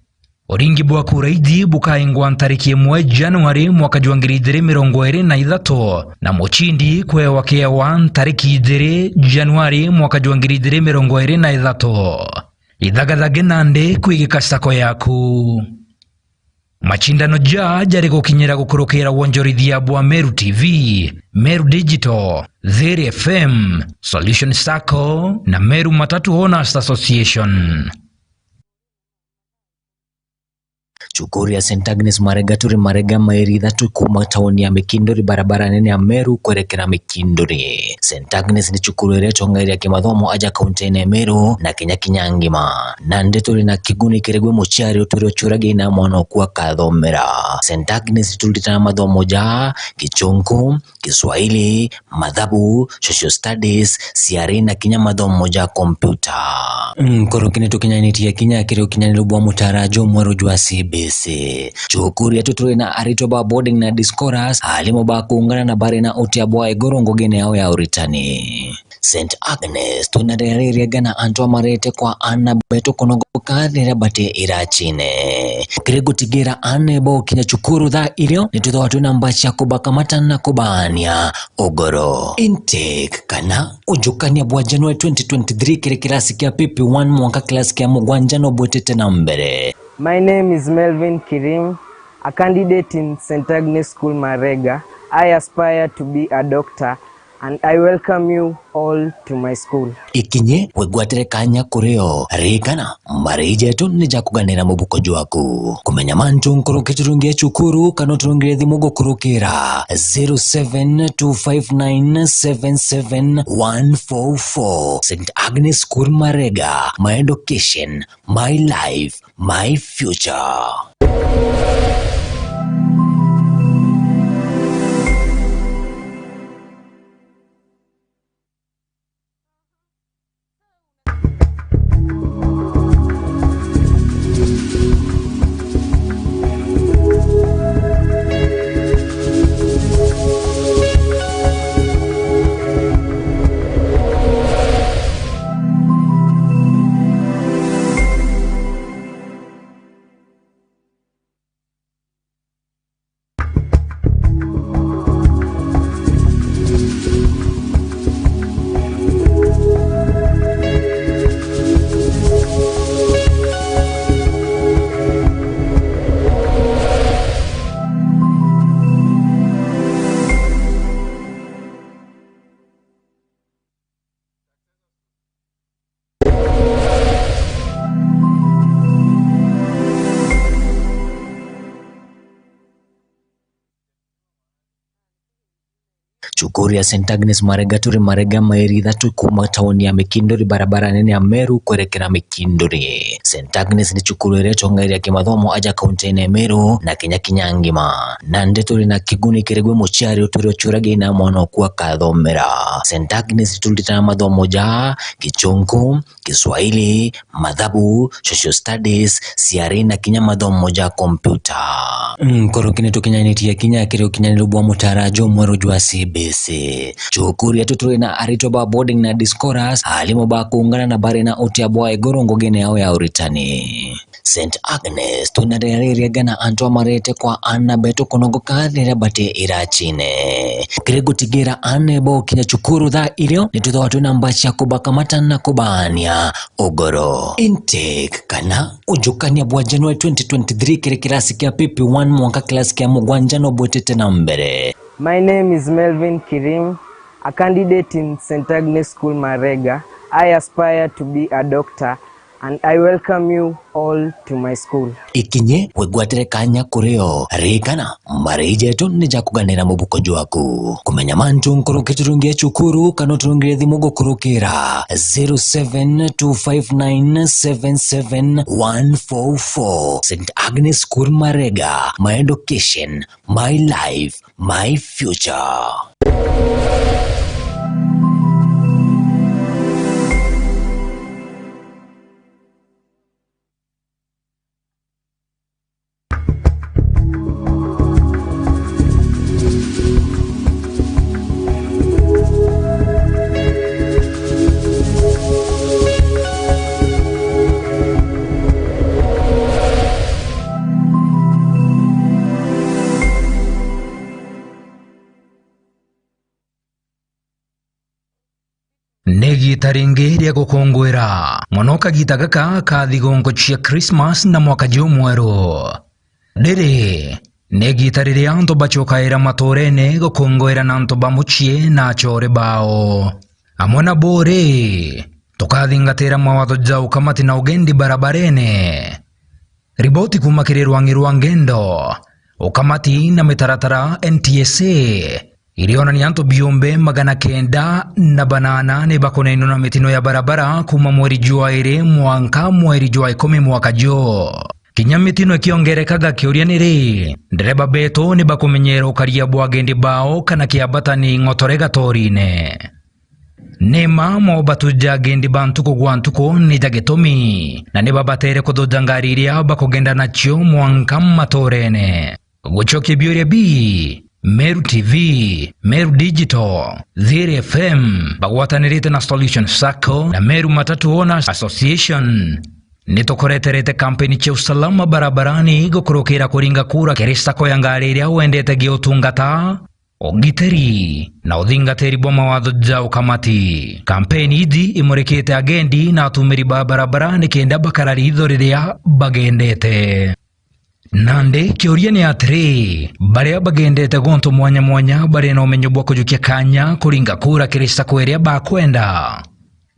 Uringi bwa kura iji bukaingwa ntariki imwe Januari mwaka jwa ngiri ijiri mirongo iri na ithatu, na mucindi kwewa kiewa ntariki ijiri Januari mwaka jwa ngiri ijiri mirongo iri na ithatu. Ithagathage nandi kwigika sacco yaku. Macindano ja jari gukinyira gukurukira wonjorithia bwa Meru T V, Meru Digital, Thiri F M, Solution Sacco na Meru Matatu Owners Association. Cukuru ya Saint Agnes Marega turi Marega, mairi ithatu kuuma tauni ya Mikinduri, barabara nene ya Meru kwerekera Mikinduri. Saint Agnes ni cukuru iria itongairia kimathomo aja kaunti-ini ya Meru na Kenya kinya ngima. Nandi turi na kiguni kiri gwi muciari utwire uciuragia ina mwana oku akathomera. Saint Agnes turitana mathomo ja Gichunku, Kiswahili, mathabu, social studies, ciari na kinya mathomo ja kompyuta. Nkuruki ni tukinyanitie kinya kiri ukinyaniru bwa mutaara jumweru jwa C B C. Cukuru yetu turi na aritwa ba boarding na day scholars, alimu ba kuungana na bari na utia bwa iguru ngugine yao ya uritani. Saint Agnes, twina riria riega na antu amarete kwa aana betu kunogoka riria bati iracine. Kiri gutigira aana bo kinya cukuru thaa irio, ni tuthawa twina mbaci ya kubakamata na kubaania ugoro. Intake kana ujukania bwa January twenty twenty-three kiri kirasi kia P P one mwanka kirasi kia mugwanja no bwitite na mbere. My name is Melvin Kirim, a candidate in Saint Agnes School Marega. I aspire to be a doctor and I welcome you all to my school. Ikinye wigwatire kanya kurio, ririkana, mbari jetu ni ja kuganira mubuko jwaku. Kumenya mantu nkuruki turungie cukuru kana uturungire thimu gukurukira zero seven two five nine seven seven one four four. Saint Agnes School Marega, my education, my life, my future. Cukuru ya Saint Agnes Marega turi Marega, mairi ithatu kuuma tauni ya Mikinduri, barabara nene ya Meru kwerekera Mikinduri. Saint Agnes ni cukuru iria itongeria kimathomo aja kaunti-ini ya Meru na Kenya kinya ngima. Nandi turi na kiguni kiri gwi muciari utwire uciuragia ina mwana oku akathomera. Saint Agnes turutaga mathomo ja Gichunku, Kiswahili, mathabu, social studies, C R E na kinya mathomo ja kompyuta. Nkuruki ni tukinyanitie kinya kiri ukinyaniru bwa mutaara jumweru jwa C B C. Cukuru yetu turi na aritwa ba boarding na day scholars, alimu ba kuungana na bari na utia bwa iguru ngugine yao ya uritani. Saint Agnes, twina riria ririega na antu amarete kwa aana betu kunogoka riria bati iracine. Kiri gutigira aana bo kinya cukuru thaa irio, ni tuthawa twina mbaci ya kubakamata na kubaania ugoro. Intake kana ujukania bwa January twenty twenty-three kiri kirasi kia P P one mwanka kirasi kia mugwanja no bwitite na mbere. My name is Melvin Kirim, a candidate in Saint Agnes School Marega. I aspire to be a doctor and I welcome you all to my school. Ikinye wigwatire kanya kurio, ririkana, mbari jetu ni ja kuganira mubuko jwaku. Kumenya mantu nkuruki turungie cukuru kana uturungire thimu gukurukira zero seven two five nine seven seven one four four. Saint Agnes School Marega, my education, my life, my future. Ni igiita ringi ria gukunguira mono kagiita gaka ka thigunku cia Christmas na mwaka jumweru. Riri ni igiita riria antu bacokaira matuurene gukunguira na antu ba mucii na acoore bao. Amwe nabo ri, tukathingatira mawatho ja ukamati na ugendi barabarene. Riboti kuuma kiri rwangi rwa ngendo, ukamati na mitaratara N T S A irionania antu biumbe magana kenda na banana ni bakunainwa na mitino ya barabara kuuma mweri jwa iri mwanka mweri jwa ikumi mwaka juu. Kinya mitino ikiongerekaga, kiuria ni ri, ndereba betu ni bakumenyera ukaria bwa agendi bao kana kiambatani ng'otore gatorine? Ni mma mobatu ja agendi ba ntuku gwa ntuku ni ja gitumi, na ni babatere kuthuja ngari iria bakugenda nacio mwanka matuurene. Gucokia biuria bi, Meru T V, Meru Digital, Thiri F M bagwatanirite na Solution Sacco na Meru Matatu Owners Association. Ni tukureterete kampeni cia usalama barabarani gukurukira kuringa kura kiri sacco ya ngari iria wendete gia utungata, ugitiri na uthingatiri bwa mawatho ja ukamati. Kampeni iji imurikite agendi na atumiri ba barabara nikenda bakara ritho riria bagendete. Nandi kiuria ni atiri, baria bagendete gontu mwanya mwanya bari na umenyo bwa kujukia kanya kuringa kura kiri sacco iria bakwenda?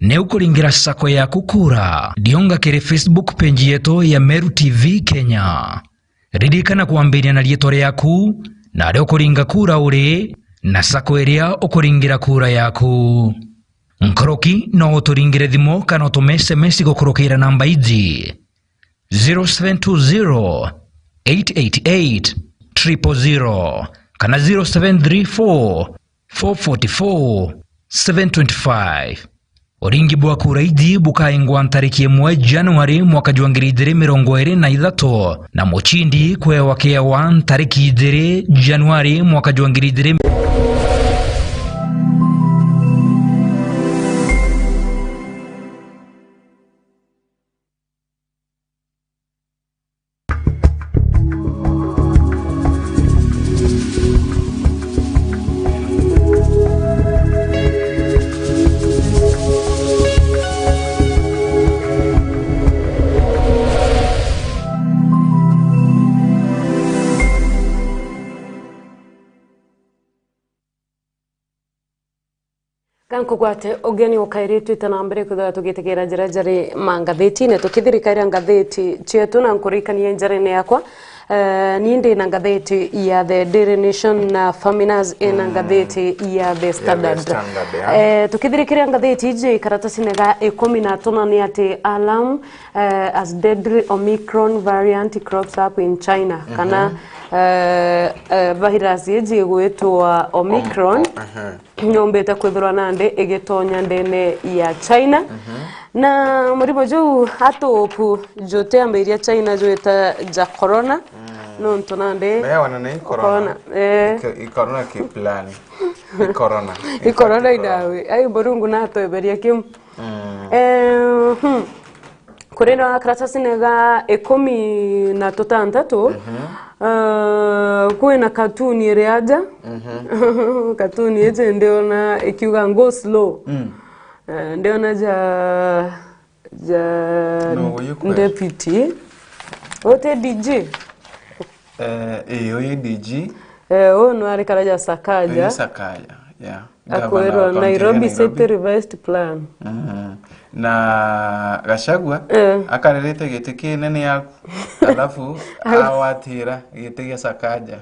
Ni ukuringira sacco yaku kura, dionga kiri Facebook page yetu ya Meru T V Kenya. Ririkana kwambiria na riitwa riaku, na aria ukuringa kura uri, na sacco iria ukuringira kura yaku. Nkuruki no uturingire thimu kana utume S M S gukurukira namba iji: zero seven two zero, eight eight eight, triple zero kana zero seven three four, four forty-four, seven twenty-five. Uringi bwa kura iji bukaingwa ntariki imwe Januari mwaka jwa ngiri ijiri mirongo iri na ithatu, na mucindi kwewa kiewa ntariki ijiri Januari mwaka jwa ngiri ijiri. Ga nkugwate ugeni ukairitwite na mbere kwithirwa tugitegera jaria jari mangathitine, tukithirikaira ngathiti cietu na nkuririkanie njarene yakwa. Eh, ni ndi na ngathiti ya The Daily Nation na Faminas ina ngathiti ya The Standard. Standard, yeah. Eh, tukithirikiria ngathiti iji, karatasine ga ikumi na tuna ni ati alarm, eh, as deadly Omicron variant crops up in China. Kana, eh, eh, virus iji igwitwa Omicron. Om-, o-, aha. Yumbite kwithirwa nandi igitonya ndene ya China. Na murimo juu atupu jutiambiria China jwita ja corona. Nontu nandi Mewa na ni corona. Corona, eh. Iko-, i corona ki plan. I corona. I corona inawe. Ai, Murungu natweberia kiu. Eh, hmm. Kuri na karatasine ga ikumi na tutantatu, eh, kwina katuni iri aja. Katuni iji ndiona ikiuga, "Go slow." Eh, ndiona ja, ja Nuu uyu kweri? Deputy. Uti D G? Eh, ii, uyu D G. Eh, uu nwari karaja Sakaja. Uyu Sakaja, yeah. Akwirwa Governor wa county ya Nairobi City Revised Plan. Mm. Na Gachagua, eh, akarerete giti kinene yaku, alafu awatira giti gia Sakaja.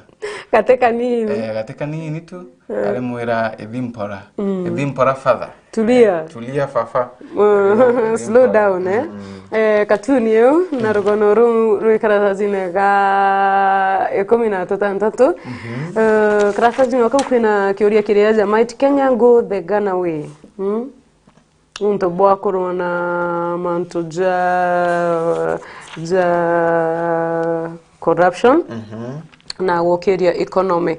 Gati kanini. Eh, gati kanini tu, eh, arimwira, "Ithi mpora. Mm. Ithi mpora, father." Tulia. Eh, tulia, fafa. Mm, slow down, eh? Mm. Eh, katuni iu, na rugono ruu rwi karatasine ga ikumi na tutantatu. Eh, karatasine kau kwina kiuria kiria ja, "Might Kenya go the Ghana way?" Mm? Untu bwa kurwa na mantu ja, ja corruption na gukiria economy.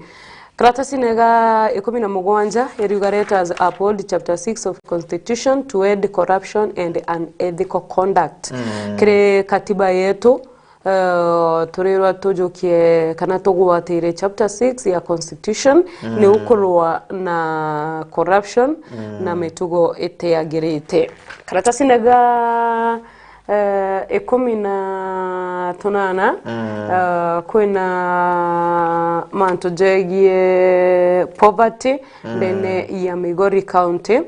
Karatasine ga ikumi na mugwanja iriuga, "Let us uphold chapter six of constitution to end corruption and unethical conduct." Kiri katiba yetu, eh, turirwa tujukie kana tugwatire chapter six ya constitution, ni ukurwa na corruption na mitugo itiagirite. Karatasine ga eh, ikumi na tunana, eh, kwina mantu jegie poverty ndene ya Migori County.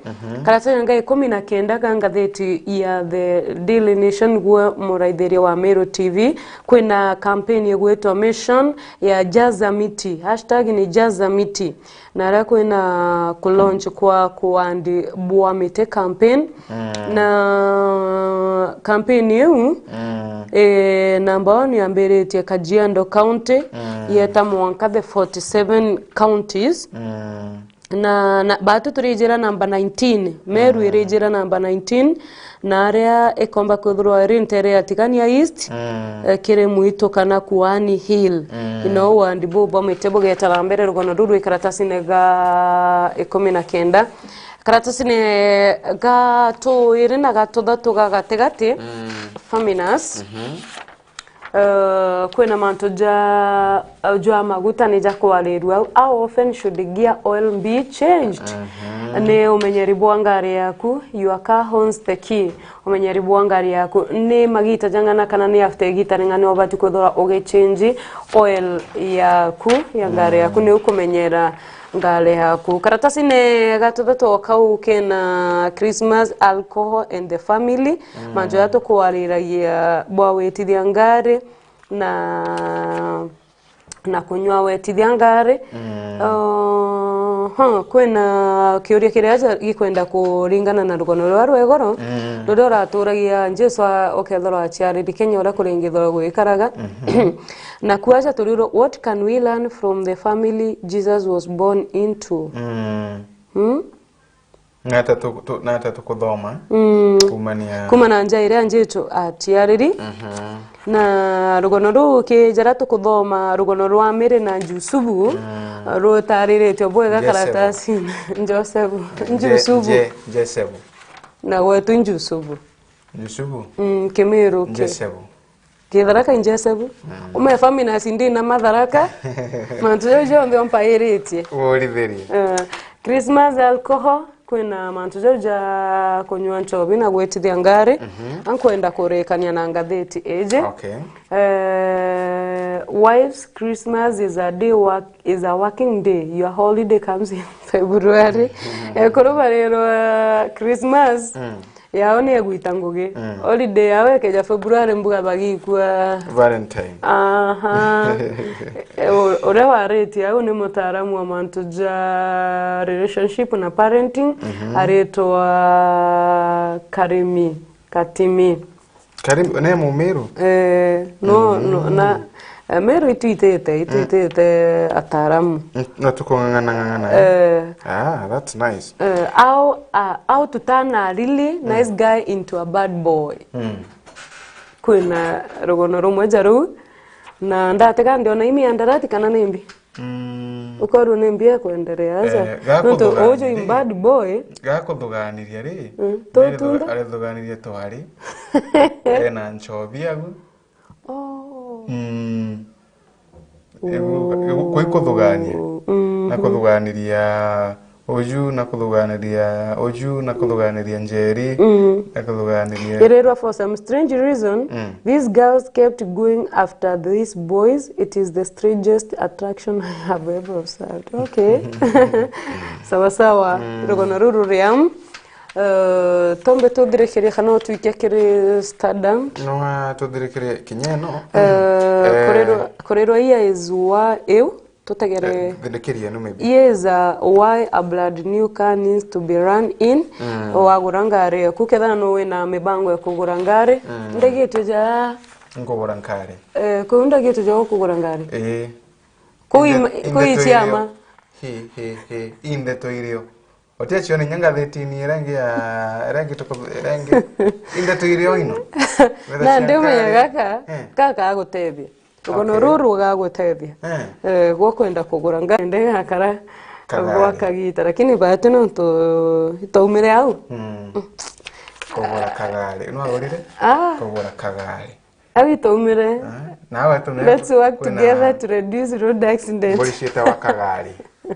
Karatasine ga ikumi na kenda ga ngathiti ya The Daily Nation, gwe muraithiria wa Meru T V, kwina kampeni igwitwa Mission ya Jaza Miti, hashtag ni Jaza Miti. Na aria kwina kulaunch kwa kuandi bwa miti campaign. Na campaign iu, eh, number one yambiritie Kajiado County, yeta mwanka the forty-seven counties. Na, na batu turijira namba nineteen, Meru irijira namba nineteen, na aria ikomba kwithirwa iri ntere ya Tigania East, eh, kiri mwitu kana Kuani Hill. Ino ward bu bwa Mwite bugetara mbere rugono ruru ikaratacine ga ikumi na kenda. Karatasine ga tuiri na ga tuthatu ga gatigati, Faminas. Eh, kwina mantu ja, jwa maguta ni jakwarirua au. How often should gear oil be changed? Ni umenyeri bwa ngari yaku, your car owns the key. Umenyeri bwa ngari yaku ni magita jang'ana kana ni after igita ring'ana ubati kwithirwa ugichange oil yaku ya ngari yaku, ni ukumenyera ngari yaku. Karatasi ni gatuthatu o kau kena Christmas, alcohol and the family. Mantu jaria tukwariragia bwa witithia ngari na, na kunyua wetithia ngari. Uh, huh, kwina kiuria kiria aja gikwenda kuringana na rugono ruria rwa igoro, ruria uraturagia Jesu a-, ukethirwa aciariri Kenya uria kuringithirwa gwikaraga. Na kuaja turirwo, what can we learn from the family Jesus was born into? Hmm? Nata tu-, tu-, nata tukuthoma kumania kuma na nja iria Jesu atiariri. Na rugono ruu ki jaria tukuthoma, rugono rwa Mary na Jusubu, rutariritie bwega karatasi. Josefu. Je-, Jusubu. Je-, Jesefu. Na gwetu Jusubu. Jusubu. Mm, Kimiru ki. Jesefu. Githaraka Jesefu. Ume Faminas ndi na Matharaka. Mantu jau jonthe umpairitie. Urithirie. Eh, Christmas, alcohol, kwina mantu jau ja kunyua nchobi na gwitithia ngari. Ankwenda kurikania na ngathiti iji. Okay. Eh, wives, Christmas is a day work, is a working day. Your holiday comes in February. Ekuru barirwa Christmas. Yao ni egwita ngugi. Holiday yao ekeja February mbuga bagikua. Valentine. Aha. E, u-, uria waritie au ni mutaaramu wa mantu ja relationship na parenting, aritwa Karimi Katimi. Karimi, ne Mumiru? Eh, no, no, na Eh, Meru itwitite, itwitite ataaramu. Mm, no tukung'ang'ana ng'ang'ana, eh? Eh. Ah, that's nice. Eh, how, ah, how to turn a really nice guy into a bad boy. Kwina rugono rumwe ja ruu, na ndatega ndiona imiandarati kana ni mbi. Ukorwo ni mbi ekwenderea aja. Eh, nontu gakuthuganiria uju i bad boy. Gakuthuganiria ri, mm, tutunda. Arithuganirie twari. Ena nchobi agu. Oh. Mm. Igu, igu, kwi kuthugaania. Mm, na kuthugaaniria uju, na kuthugaaniria uju, na kuthugaaniria Njeri, na kuthugaaniria. Irirwa for some strange reason, these girls kept going after these boys. It is the strangest attraction I have ever observed. Okay. Sawa sawa. Rugono ruru ria Eh, tombe tuthirikirie kana utwike kiri Stardom. No, ah, tuthirikirie kinya ino. Eh, eh, kurirwa, kurirwa here is why, iu, tutegere. Eh, thirikiria no maybe. Here is, uh, why a brand new car needs to be run in. Mm. Wagura ngari yaku, kethira no wina mibango ya kugura ngari, mm, ndagitwe ja. Nkugura ngari. Eh, kuu ndagitwe ja kugura ngari. Eh. Kuu inde-, im-, kuu inde ichiama. Hi, hi, hi. Inde toirio. Utiaciona inya ngathitini iria ingi ya, iria ingi tuku-, iria ingi, inde tuirio ino. Na ndi umenya gaka, eh, gaka gagutethia. Rugono ruru gagutethia. Eh. Eh, gwa kwenda kugura ngari, ndi gakara gwa kagita, lakini bahati nontu itaumire au. Mm. Kugura kagari. Nwagurire? Ah. Kugura kagari. Au itaumire. Ah, nawe tumire. Let's work together to reduce road accidents. Mburi ciitagwa kagari. Eh?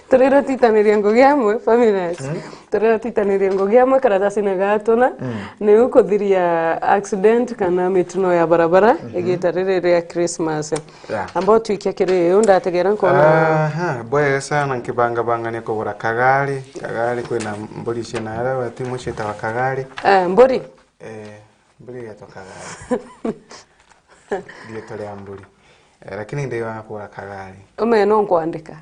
Turirwo twitanirie ngugi amwe, Faminas. Mm. Turirwo twitanirie ngugi amwe, karatasine gatuna. Mm. Niu kuthiria accident kana mitino ya barabara, mhm, igita riri ria Christmas. Yeah. Ambao twikia kiri iu, ndategera nkona. Aha, bwega sana, nkibangabangania kugura kagari. Kagari, kwina mburi ciina aria wati imwe ciitagwa kagari. Eh, mburi? Eh. Mburi igetwa kagari. Riitwa ria mburi. Eh, lakini ndiwa kugura kagari. Ume no nkwandika.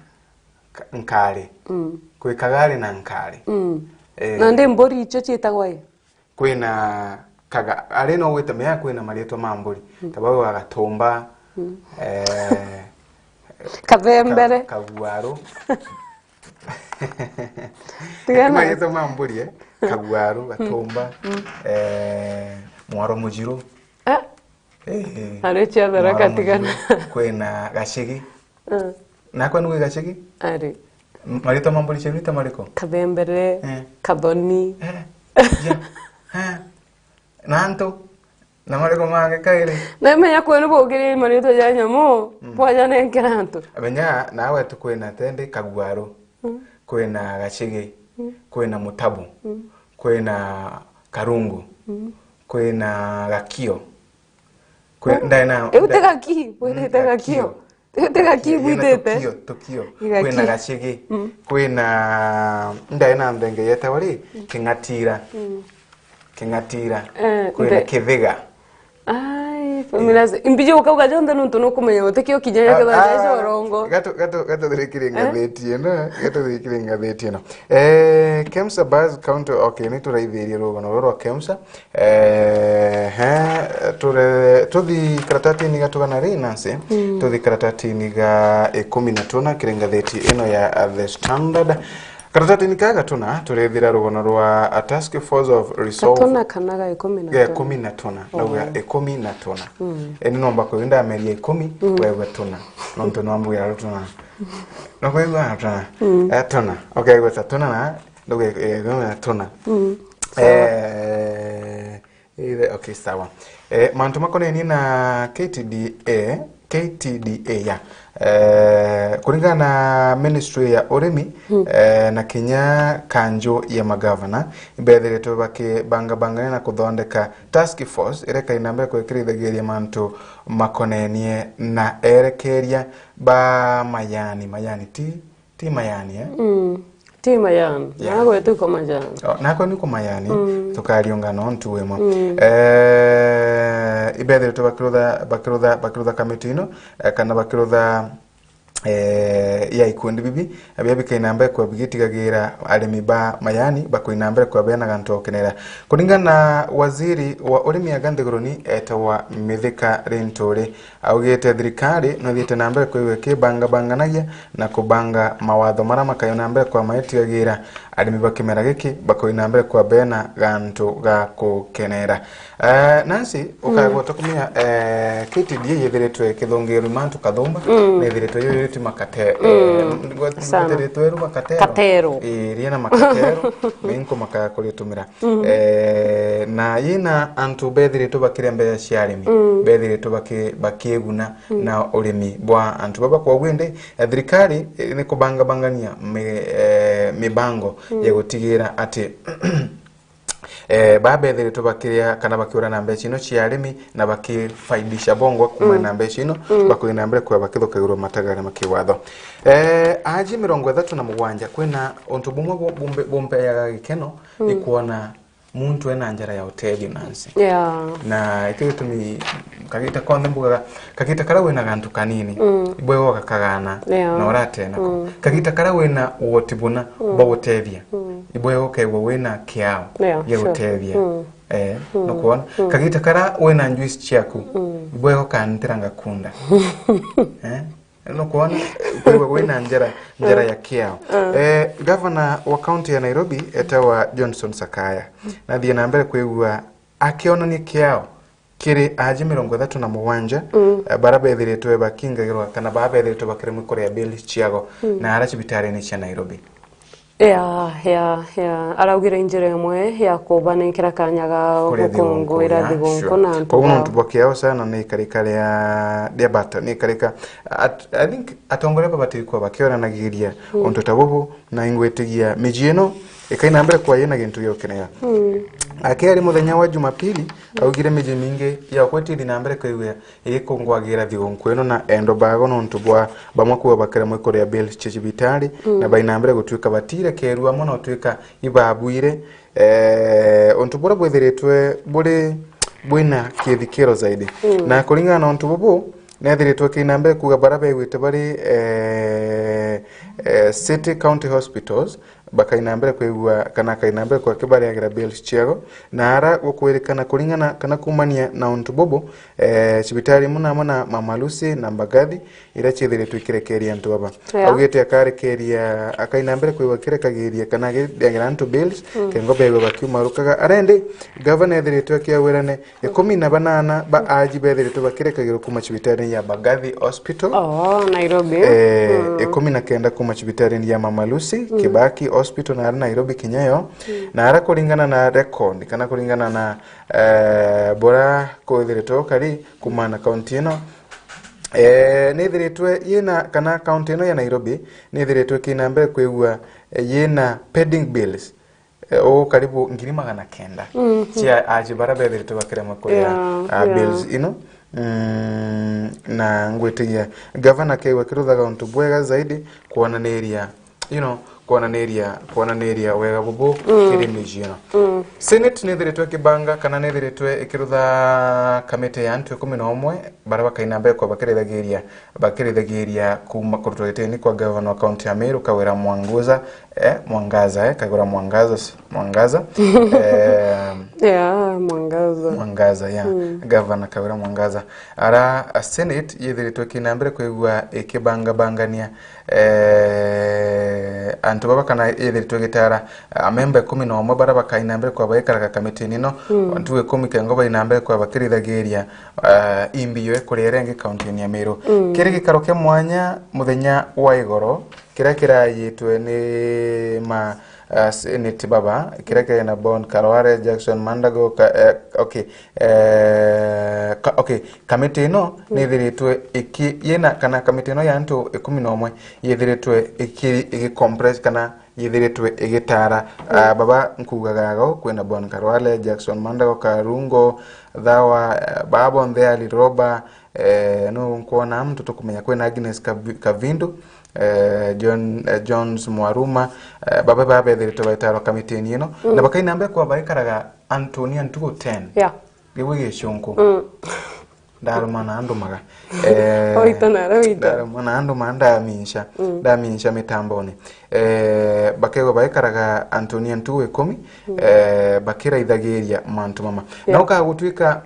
Ka-, nkari. Mm. Kwi kagari na nkari. Mm. Eh. Na ndi mburi icio ciitagwa i? Kwina kaga-, ari no gwita mea kwina mariitwa ma mburi. Mm. Ta bau wa gatumba. Mm. Eh, kathembere. Ka-, kaguaru. Tigana. Maitho ma mburi, eh? Kagwaru, Gatumba, eh, Mwaro Mujiru. Eh? Eh, Ari cia Tharaka, Mwaro tigana. Mujiru, kwina Gacigi. Mm. Nakwa nugwi Gacigi? Ari. M-, maritwa ma mburi cienu ita mariko? Kathembere, Eh. Kathoni. Eh, ja. Eh. Na antu? Na mariko mange kairi? Na menya kwenu bugiri maritwa ja nyamu, Mm. bwaja nenkera antu. Menya nawe tu kwina tendi Kagwaru. Mm. Kwina Gacigi. Mm. Kwina Mutabu. Mm. Kwina Karungu. Mm. Kwina Gakio. Kwi-, Mm. ndae na, Iu ti ndae Gaki, witite Gakio. Gakio. Iu ti Gaki Ina bwitite. Tukio, tukio. Ni Gaki. Kwina Gacigi. Mm. Kwina, ndae na nthenge yetawa ri, Mm. King'atira. Mm. King'atira. Eh, Kwina nde- Kithiga. Ai, familia, Eh. Mbiji ukauga jonthe nuntu nukumenya utikio kinya Ah, githoja ah, cio urongo. Gato, gato, gato thirikiri Eh? ngatheti ino, gato thirikiri ngatheti ino. Eh, KEMSA Bus County, okay, ni turaithirie rugano ruru rwa KEMSA. Eh, he, ture, tuthi karatatini ga tugana ri, Nancy? Mm. Tuthi karatatini ga ikumi na tuna kiri ngatheti ino ya, uh, The Standard. Karatatini ka gatuna, turethira rugano rwa a task force of resolve. Gatuna kana ga ikumi na tuna? Ga ikumi na tuna, ndauga Oh. ikumi na tuna. Mm. Indi nomba kwigua ndameria ikumi, Mm. wewe tuna. Nontu nwambwira rutuna. Nokwigua tuna? Mm. Eh, tuna. Ukaigua ta tuna na, ndauga, eh, tuna. Mm. Sawa. Eh, Ire, okay, sawa. Eh, mantu makonenie na K T D A, K T D A ya. Eh, kuringana na ministry ya urimi, Hmm. eh, na kinya kanjo ya magavana, ibethiritwe bakibangabangania na kuthondeka task force iria ikaina mbere kwikirithagiria mantu makonenie na erekeria ba mayani, mayani ti Ti mayani, eh? Mm. Ti mayani. Yeah. Nagwe tuko majani. Oh, nakwa niko mayani, Mm. tukariungana untu wimwe. Mm. Eh, ibethiritwe bakirutha, bakirutha, bakirutha kamiti ino, eh, kana bakirutha, eh, ya ikundi bibi, bia bikaina mbere kwa bigitigagira arimi ba mayani, bakoina mbere kwa bena gantu okenera. Kuringana na waziri wa urimi aga nthiguruni etawa Mithika Linturi, augite thirikari no ithiite na mbere kwigua ikibangabanganagia na kubanga mawatho maria makayona mbere kwa maitigagira arimi ba kimera giki bakoina mbere kwa bena gantu ga kukenera. Eh, Nancy, ukagwa Mm. tukumenya, eh, K T D A yethiritwe ikithungirwa mantu kathumba, Mm. na ithiritwe yo yoti makate-, Mm. eh, Sana. ithiritwe ru makatero. Katero. Eh, ria na makatero, minko makakuritumira. Mm. Eh, na yina antu bethiritwe bakiria mbeca cia arimi, Mm. bethiritwe baki-, bakiiguna Mm. na urimi bwa antu baba. Kwoguo indi, eh, thirikari, eh, ni kubangabangania mi-, eh, mibango Mm. ya gutigira ati, eh, baba bethiritwe bakiria kana bakiura na mbeca ino cia arimi na bakifaidisha bongwa kumana Mm. na mbeca ino, Mm. bakwina mbere kwa bakithukagirwa matagare ma kiwatho. Eh, aji mirongo ithatu na mugwanja, kwina untu bumwe bu-, bumbe-, bumpeaga gikeno, Mm. ni kwona muntu ena njara ya utethio, Nancy. Yeah. Na ikio gitumi kagita konthe mbugaga, kagita karia wina gantu kanini, Mm. ibwega ugakagana, Yeah. na urate nako. Mm. Kagita karia wina woti buna Mm. bwa gutethia, Mm. ibwega ukegwa wina kiao Yeah, gia sure. gutethia. Mm. Eh, Mm. nukwona? Mm. Kagita karia wina njuici ciaku, Mm. ibwega ukantira ngakunda. Eh? Nukwona, kwigua gwina njara, njara ya kiao. Eh, gavana wa kaunti ya Nairobi etawa Johnson Sakaya. Nathie na mbere kwigua akionania kiao kiri aji mirongo ithatu na mugwanja, Mm. eh, bara bethiritwe bakingagirwa kana bara bethiritwe bakiremwe kuria bill ciago Mm. na ara cibitarini cia Nairobi. Ya, ya, ya. Araugire njira imwe ya kubanenkera kanya ga Kuria thigũkũ, gukunguira ya, thigũkũ sure. Na antu Koguo bao. Nontu bwa kiao sana ni ikarika ria, ria bata, ni ikarika at-, I think atongoria babatiri kuba bakionanagiria Mm. untu ta bubu, na ingwitigia miji ino ikaina mbere kwa yina gintu gia gukenera. Mm. Akiari muthenya wa Jumapili, augire miji mingi ya kwitithi na mbere kwigua igikungwagira thigũkũ ino na endo bago nontu bwa bamwe kuba bakiremwe kuria bill cia cibitari, Mm. na baina mbere gutuika batirekerua amwe na gutuika ibabuire, eh, untu buria bwithiritwe buri bwina kithikiro zaidi. Mm. Na kuringana na untu bubu, nethiritwe kina mbere kuga bara begwite bari, eh, eh, city county hospitals, bakaina mbere kwigua kana akaina mbere kwa kibariagira bills ciago, na ara gukwirikana kuringana kana kumania na untu bubu, eh, cibitari imwe na amwe na Mama Lucy na Mbagathi iria ciithiritwe ikirekeria antu baba. Yeah. Augite akarekeria, akaina mbere kwigua kirekagiria kana agiriagira antu bills, mm, kengo begwe bakiumarukaga. Arendi, gavana ethiritwe akiawirane ikumi na banana ba aji bethiritwe bakirekagirwa kuma cibitari ya Mbagathi Hospital. Oh, Nairobi. Eh, mm, ikumi na kenda kuma cibitari ya Mama Lucy, mm, Kibaki Hospital na ari Nairobi kinyayo. Mm. Na ara kuringana na record, kana kuringana na, eh, bora kwithiritwe kari kuma na kaunti ino, eh, nithiritwe yina, kana kaunti ino ya Nairobi nithiritwe kina mbere kwigua, eh, yina pending bills, eh, o karibu ngiri magana kenda, mhm, cia aji bara bethiritwe bakiremwa kuria, yeah, ah, yeah, bills ino. Mm, na ngwitigia gavana kegwa kiruthaga untu bwega zaidi kwonaniria, you know, kwonaniria, kwonaniria wega bubu, mm, kiri miji ino. Mm. Senate nithiritwe ikibanga kana nithiritwe ikirutha kamiti ya antu ikumi na umwe bara bakaina mbere kwa bakirithagiria, bakirithagiria kuma kurutwa gitini kwa gavana wa kaunti ya Meru, Kawira Mwanguza, eh, Mwangaza, eh, Kawira Mwangaza, s-, Mwangaza, eh, yeah, Mwangaza. Mwangaza, yeah. Mm. Gavana Kawira Mwangaza. Ara, a, Senate yithiritwe ikina mbere kwigua ikibangabangania, eh, antu baba kana yithiritwe igitara amemba ikumi na umwe bara bakaina mbere kwa baikaraga kamitini ino, mm, antu ikumi kengo baina mbere kwa bakirithagiria, eh, imbi yo ikuria iria ingi kaunti ya Meru. Mm. Kiri gikaro kia mwanya muthenya wa igoro, kiria kirayitwe ni ma, uh, Senate baba, kiria kiri na Bon Karware, Jackson Mandago, ka, eh, okay, eh, ka, okay, kamiti ino, mm, nithiritwe iki, yina, kana kamiti ino ya antu ikumi na umwe yithiritwe iki, iki compress kana yithiritwe igitara. Mm. Ah, baba nkugaga agao, kwina Bon Karware, Jackson Mandago, Karungo, Thawa, eh, baba bonthe, Ali Roba, eh, nu nkwona muntu tukumenya, kwina Agnes Kavi-, Kavindu, eh, John, eh, Jones Mwaruma, eh, baba baba bethiritwe baitarwa kamitini ino, mm, na bakaina mbere kwa baikaraga Antonia Ntugu ten. Yeah. Gigwi gicunku. Mm. Ndaruma na andumaga. Eh, oita nara wita. Ndaruma na anduma, ndaminca, mm, ndaminca mitamboni. Eh, bakegwa baikaraga Antonia Ntugu ikumi, mm, eh, bakiraithagiria mantu mama. Yeah. Na ukaga gutwika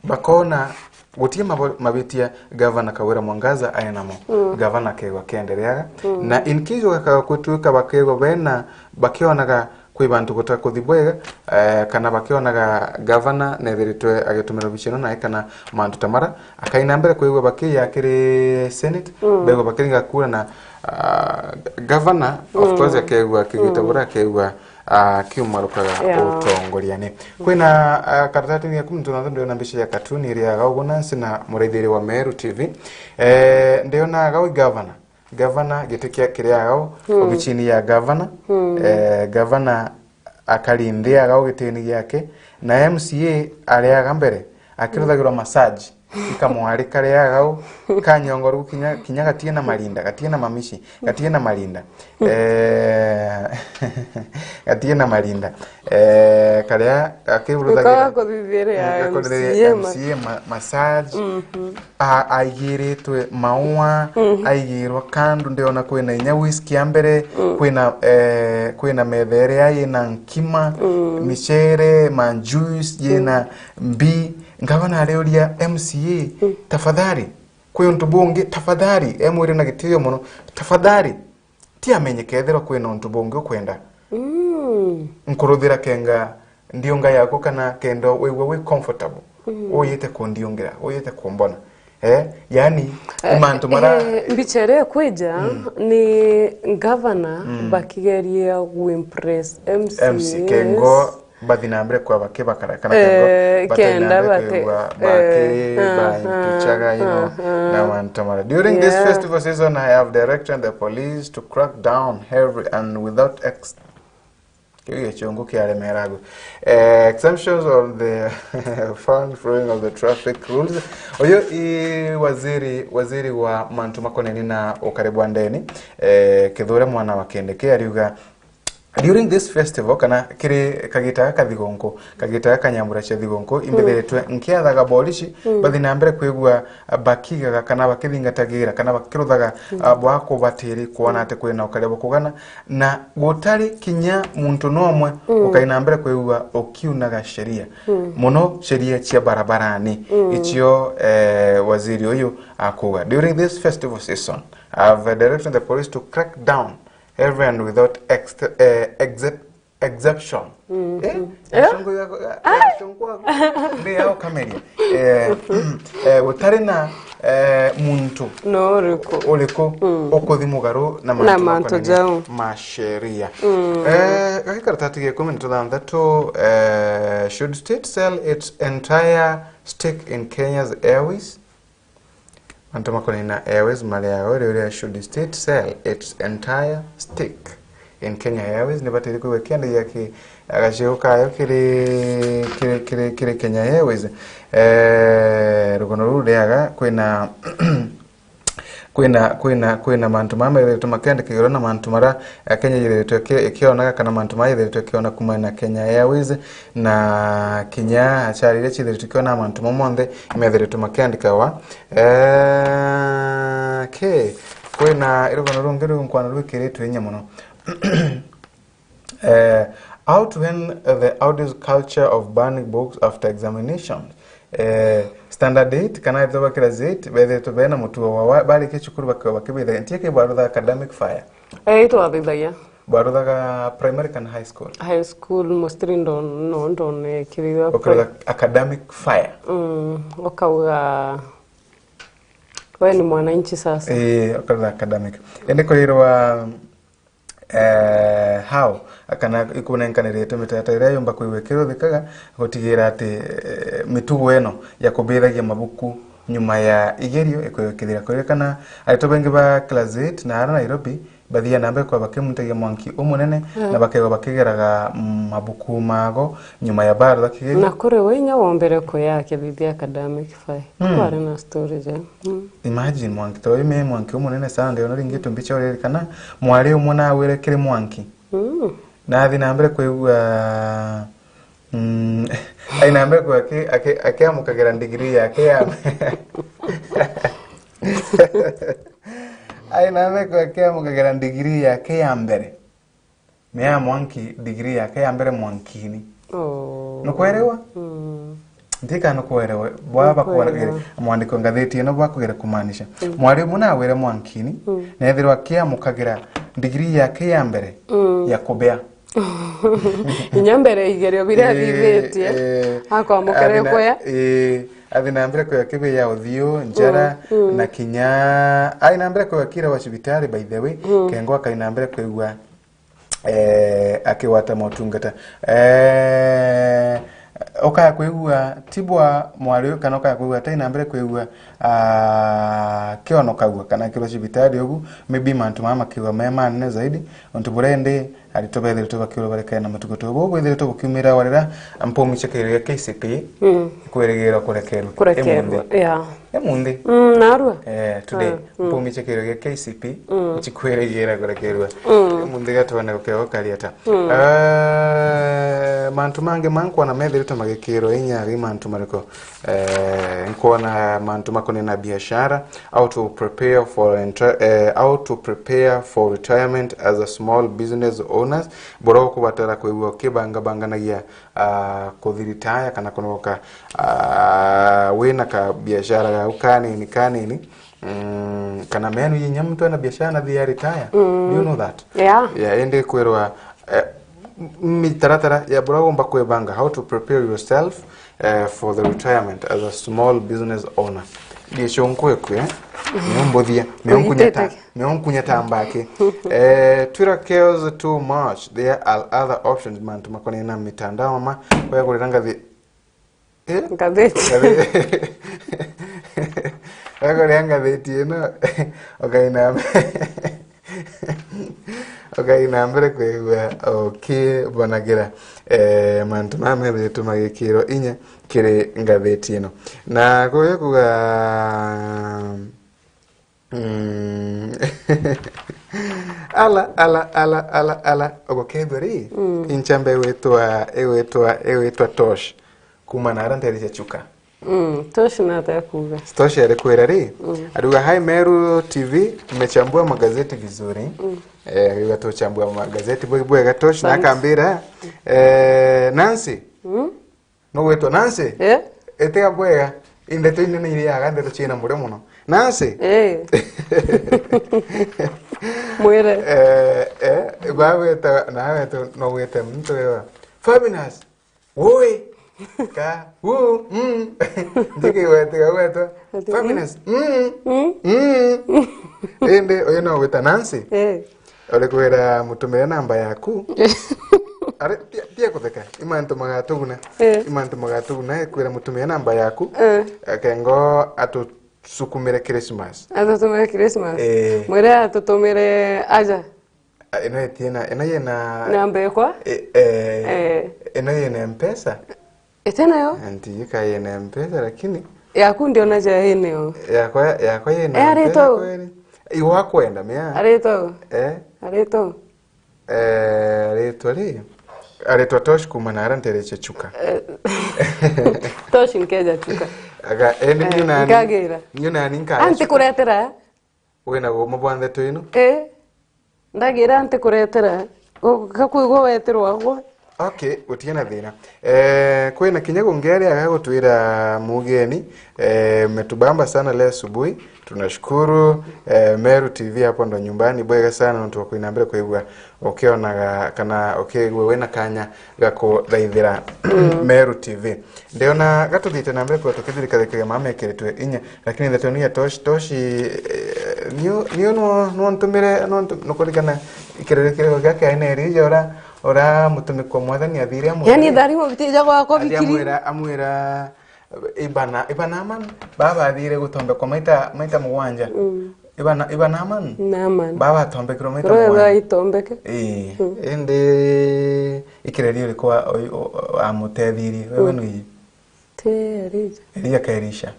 bakona gutie mabo-, mabitia gavana Kawira Mwangaza ae namo. Mm. Gavana akegwa kendereaga. Mm. Na in case ugakaga gutwika bakegwa bena, bakionaga kwi bantu gutakuthi bwega, eh, kana bakionaga gavana nethiritwe agitumira obici ino nae kana mantu ta mara, akaina mbere kwigua bakiya kiri Senate, mm, begwa bakiringa kura na, ah, gavana, of, mm, course, akegua akigita, mm, bura akegua, ah, akiumarukaga, yeah, utongoriani. Kwina, ah, karatatini gaku muntu nathondeka na mbica ya katuni iria gaugu nansi na muraithiri wa Meru T V. Eh, ndiona gau gavana. Gavana, giti kia kiri agao, mm, obichini ya gavana, mm, eh, gavana akari nthi agao gitini giake, na M C A ariaga mbere, akiruthagirwa massage, ikamwari kari agao, kanyongoru kinya, kinya gatie na marinda, gatie na mamici, gatie na marinda. Eh, gatie na marinda. Eh, karia akiruthagirwa, ukaga kuthithire ya, eh, gakuthithire M C A ma-, M C A ma-, massage. Mhm. A-, aigiritwe maua, mhm, aigirwa kandu, ndiona kwina inya whisky ya mbere, mm, kwina, eh, kwina metha iria yina nkima, mm, micere, ma juice, yina, mm, mbi. Ngavana ariuria M C A, mm, tafadhali, kwi untu bungi, tafadhali, emwire na gitio mono, tafadhali, ti amenye kethirwa kwina untu bungi ukwenda. Mm. Nkuruthira kenga ndiunga yaku kana kenda wigua wi comfortable. Mm. Uyite kundiungira, uyite kumbona. Eh, yani, eh, mantu mara, eh, mbicha iria ikwija, mm, ni gavana, mm, bakigeria gu impress M C As. M C kengo bathi na mbere kwa bakibakara kana kengo, eh, bathi na kenda mbere bate-, kwigua baki-, eh, ba ah, impeachaga, you know, ah, ah, na mantu mara. During this, yeah, festival season, I have directed the police to crack down heavy and without ex-, kiu gichungu kiaremera agu. Eh, exemptions on the fund flowing of the traffic rules. Uyu i waziri, waziri wa mantu makoneni na ukari bwa ndeni, eh, Kithure Mwana wa Kindiki ariuga, During this festival, kana kiri kagita gaka ka thigonko, kagita gaka ka nyambura cia thigonko, imbetheretwe nkiathaga borici bathi na mbere kwigua bakithaga kana bakithingatagira kana bakiruthaga, ah, bwa kubatiri kwona ati kwina ukari bwa kugana, na gutari kinya muntu nomwe ukai na mbere kwigua ukiunaga sheria. Muno sheria cia barabarani, icio, eh, waziri uyu akuga. During this festival season, I've directed the police to crack down everyone without ex-, eh, except exception. Eh? Eh? Ashongo ya, ya, ashongo ya, nde yao kameria. Eh, eh, gutari na, eh, muntu no uriku uriku ukuthi mugaru na mantu makonania jau ma sheria. Eh, gaki karatati ga ikumi na thanthatu, eh, should state sell its entire stake in Kenya's Airways? Antu makonania na Airways mari ago, riu ria should state sell its entire stake in Kenya Airways? Ni batiri kwigua kiendagia ki agaciro kayo kiri, kiri, kiri, kiri Kenya Airways. Eh, rugono ruu riaga kwina kwina, kwina, kwina mantu mama methiritwe makiandikigirwa na mantu mara Kenya yethiritwe ikionaga kana mantu maya yethiritwe ikiona kuma na Kenya Airways, na kinya achari iria ciethiritwe ikionaga mantu mau monthe imethiritwe makiandikawa. Eh, ki, kwina irugano rungi ruu nkwana rwikiritwe inya muno. Eh, how to end the odious culture of burning books after examination. Eh, standard eight kana aritwa ba class eight bethiritwe bena mutugo wa, wa barikia cukuru bakaba bakibithagia ntie ki barutha academic fire. Eh, itwathithagia. Baruthaga primary kana high school? High school, mostly ndo, no, ndonekirithwa. Ukarutha academic fire. Mm, ukauga we ni mwananchi sasa. Eh, ukarutha academic. Indi kwirwa, eh, how, kana ikunenkanirite mitaratara iria yumba kwigua ikiruthikaga gutigira ati, eh, mitugo ino ya kubithagia mabuku nyuma ya igerio ikwigua ikithira. Kwirwa kana aritwa baingi ba class eight na ara Nairobi bathia na mbere kwa bakimuntagia mwanki umunene, mm, na bakegwa bakigeraga mabuku mago nyuma ya barutha kigerio. Na kuri we inya wombere kuya akithithia academic fire. Mm. Kwari na story ja. Mm. Imagine mwanki ta uyu, me mwanki umunene sana, ndio ringi tumbicha uri kana mwari umwe nawire kiri mwanki. Mm. Na athi na mbere kwigua, mm, ai na mbere kwa aki-, aki-, akiamukagira degree yake ya ai na mbere kwa akiamukagira degree yake ya mbere. Ni ya mwanki, degree yake ya mbere mwankini. Oh. Nukwerewa? Mm. Ntika nukwerewa. Bwa bakugera mwandiko ngathiti ino bwa kugera kumaanisha. Mm. Mwari umwe nawire mwankini, mm, na ethirwa akiamukagira degree yake ya mbere, mm, ya kubea. Inya mbere igerio biria, eh, athithitie, eh, akwamukira athi na, kuya. Eh, athi na mbere kuya kibe ya uthiu, njara, mm, mm, na kinya, ai na mbere kuya kira wa cibitari, by the way, mm, kengo akai na mbere kwigua eh, akigwata motungata. Eh, ukaya kwigua, ti bwa mwari uyu, kana ukaya kwigua tai na mbere kwigua, ah, kionokagua, kana kirwa cibitari ugu, maybe mantu mama makigwa me manene zaidi, untu buria indi aritwa bethiritwe bakiurwa barekana na mutugo tu. Ubu bwithiritwe bukiumira warira mpumi cia kigerio gia K C P E, mm, ikwirigirwa kurekerwa. Kurekerwa, imunthi. Yeah. Imunthi. Mm, narua. Eh, today. Ah, mm. Mpumi cia kigerio gia K C P E, mm, ichikwirigira kurekerwa. Mm. Imunthi gatwone gukeo kari ata. Mm. Eh, mantu mangi mankwona methirite magikirwa inya gi mantu mariko? Eh, nkwona mantu makonena biashara, how to prepare for entre-, eh, how to prepare for retirement as a small business owners. Boro kubatara kwigua ukibangabanganagia ah, kuthi retire kana kunoka, ah, wina ka biashara gau kanini kanini, mm, kana menu inya muntu ena biashara na thia retire. Mm. Do you know that? Yeah. Yeah, indi kwirwa, eh, m-, mitaratara ya bura gomba kwibanga, how to prepare yourself, eh, for the retirement as a small business owner. Ndiconkwe kwe, niumbuthia, niunkunyata. Nionkunya ta mbaki. Eh, Twitter kills too much. There are other options, mantu makonena na mitandao ma. Wegurira ngathi-, eh? Ngathiti. Ngathi-, wegurira ngathiti ino, ukaina, ukaina mbere kwigua ukibonagira, eh, mantu mama methirite magikirwo inya kiri ngathiti ino. Na kuya kuga, mm, Ala, ala, ala, ala, ala, ugukethua ri? Mm. Inchambe igwitwa, igwitwa, igwitwa Tosh. Kuma na ara ntere cia Chuka. Mm, Tosh nata kuuga. Tosh arikwira ri? Mm. Ariuga, "Hi Meru T V, tumechambua magazeti vizuri." Mm. Eh, ariuga, "Tuchambua magazeti bwe-, bwega Tosh." Na Thanks. Akambira, eh, "Nancy." Mm? Nugwitwa Nancy? Eh? Itiga bwega. Indeto inene iriaga ndeto ciina murio muno. Nancy? Eh. Mwire. Eh, eh, bagweta, nawe tu, nugwite muntu wewa. Fabinus. Woi. Ka, wu, mm. Njiki gwetiga gwetwa. Ati, mm. Fabinus. Mm. Mm. Mm. Indi, uyu no gwita Nancy. Eh. Urikwira mutumire namba yaku. Ari, tia, tia kutheka. Imantu magatuguna. Eh. Imantu magatuguna, ikwira mutumire namba yaku. Eh. Akengo atusukumire Christmas. Atutumire Christmas. Eh. Mwire atutumire aja. Ah, ino itiena, ino yena namba yakwa? Eh, eh, eh. Ino yena Mpesa? Itiena yo? Anti yika yena Mpesa, lakini yaku ndiona ja yene yo. Yakwa, yakwa yena eh, Mpesa aritwa kweli. Iwa kwenda, mia. Aritwa. Eh? Aritwa. Eh, aritwa ri? Aritwa Tosh kuma na ara ntere cia Chuka. Eh. Tosh nkeja Chuka. Aga, eh, ni eh, niu nani? Nkagira. Niu nani nkaja Chuka? Anti kuretera. Wina goma bwa ndeto ino? Eh. Ndagira nti kuretera. Gakwigua weterwa gwe. Okay, gutie na thina. Eh, kwina kinya gungi aria agagutwira mugeni. Eh, umetubamba sana leo asubuhi. Tunashukuru. Eh, Meru T V hapo ndo nyumbani. Bwega sana nontu wa kwina mbere kwigua ukionaga kana ukigua wina kanya ga kuthaithira Meru T V. Ndiona gatuthiite na mbere kwa tukithirikathikia mama ekiritwe inya, lakini ndeto ni ya Tosh, Tosh, eh, niu, niu no, no ntumire, no ntu-, nukurikana ikiriro kiriko giake aina Elija ura, ura mutumikwa mwathani athire amwira, yani, thari mubitija gwakwa athi bikiri. Amwira, amwira, ibana, ibana man, baba athire gutombekwa maita, maita mugwanja. Mm. Iba na, iba Naaman? Naaman. Baba atombekirwe maita mugwanja. Rwega itombeke. Ii. Mm. Indi ikireri uriku wa, o, o, amutethirie? Wewe mm. Nui? Ti Elija. Elija ka Elisha?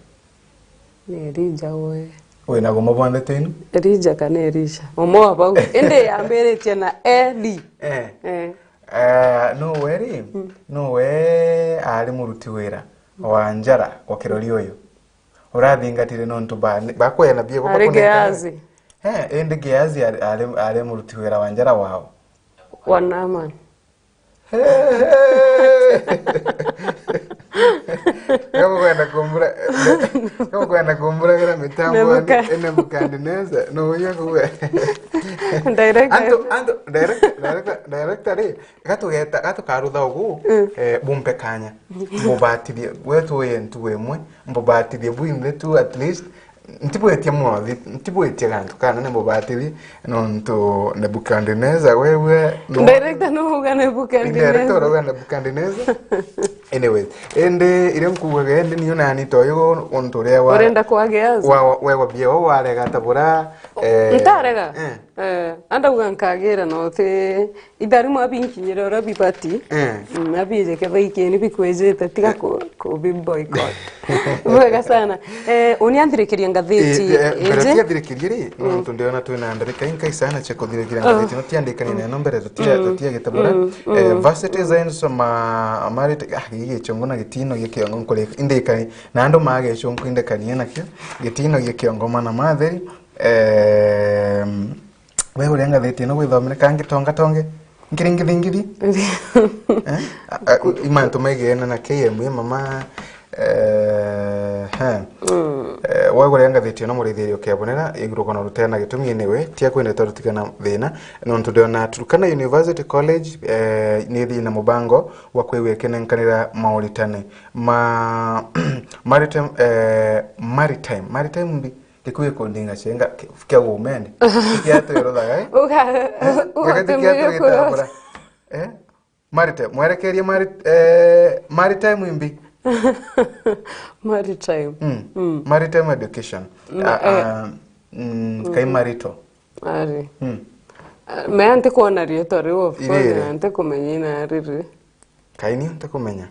Ni Elija we. Wina goma bwa ndeto inu? Elija kana Elisha? Omo wa bau. Indi yambiritie na Eli. Eh. Eh. Eh, no we ri? Mm. No we ari muruti wira wa njara wa kirori uyu? Urathingatire nontu ba, bakwena bia ari Gehazi. Eh, indi Gehazi ari, ari, ari muruti wira wa njara wao. Wa Naaman. Kama kwenda kumbura, kama kwenda kumbura gira mitambo Nebuka- ni Nebukadneza, no uya kuwe. Director. Anto, anto, director, director, director ri, gatugeta, gatukarutha ugu, mm. Eh, bumpe kanya. Mbubatithie, gwetu uye ntugu imwe, mbubatithie bwinthe tu at least, ntibwitie mono, thi-, ntibwitie gantu kana ni mbubatithie, nontu Nebukadneza, wewe, no director no uga Nebukadneza. Director uga Nebukadneza. Anyways, indi iria nkuugaga, indi niu nani toyo untu uria wa- urenda kwa Gehazi? Wa, wa, wegwa bia, wa warega tabura, eh, ntarega? Eh. Eh, andauga nkagira no ti ithari mwa binkinyire uria bibati. Eh. Mm, abije kethwa ikini bikwijite, tiga ku, ku bi boycott. Bwega sana. Eh, uni anthirikiria ngathiti eh, eh, mbere iji. Tiathirikiria ri, mm. Nontu ndiona twina ndarika inkai sana cia kuthirikiria ngathiti, no tiandikania neno mbere tutia, mm. Tutia gitabura. Mm, eh, mm. Varsity Zines ma, marite, ah, gigi gichongo na gitino gia kiongo nkurika, indikani, na andu mage chongo indikanie nakio, gitino gia kiongo mana matheri, eh, we uria ngathiti ino gwithomere kangi tonga tonge, nkiringithi ngithi. Eh? A, a, imantu megene na K M A mama, eh, ha. Mm. Eh, we uria ngathiti ino murithirio kiabonera, iguru kono rutena gitumi anyway, tia kwendete rutigana thina, nontu ndiona Turkana University College, eh, ni thina mubango wa kwigua ikinenkanira mauritani ma, maritime, eh, maritime, maritime mbi. Gikuyu kundinga cienga ki-, kia umende. Kia twiruthaga, eh? Uga-, eh? Ugatumire kuyo. Eh? Maritime, mwerekerie mari-, eh, maritime imbi. Maritime. Mm. Mm. Maritime education. Mm, ah, eh. Ah, mm, mm. Kai marito. Ari. Mm. Ah, mea ntikwona rietwa riu, of course, na ntikumenya ina riri. Kai ni ntikumenya.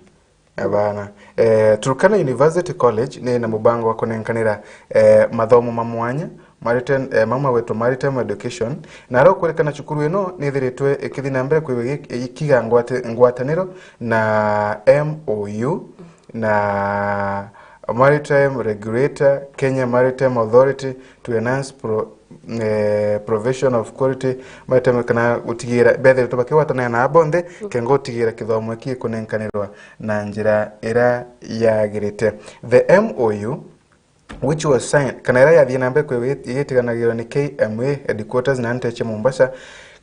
Abana. Eh, Turkana University College ni na mubango wa kunenkanira, eh, mathomo ma mwanya Maritime, eh, mau magwetwa Maritime Education, na aria ukwirikana cukuru ino nithiritwe ikithi na mbere kwigwa igi-, ikiga ngwate-, ngwataniro na M O U na Maritime Regulator, Kenya Maritime Authority, to enhance pro-, eh, provision of quality maritime, kana gutigira bethiritwe bakigwatanira na bonthe, kenga gutigira kithomo giki gikunenkanirwa na njira iria yagirite. The M O U, which was signed, kana iria yathii na mbere kwigwa igitiganagirwa ni K M A headquarters na nteche Mombasa,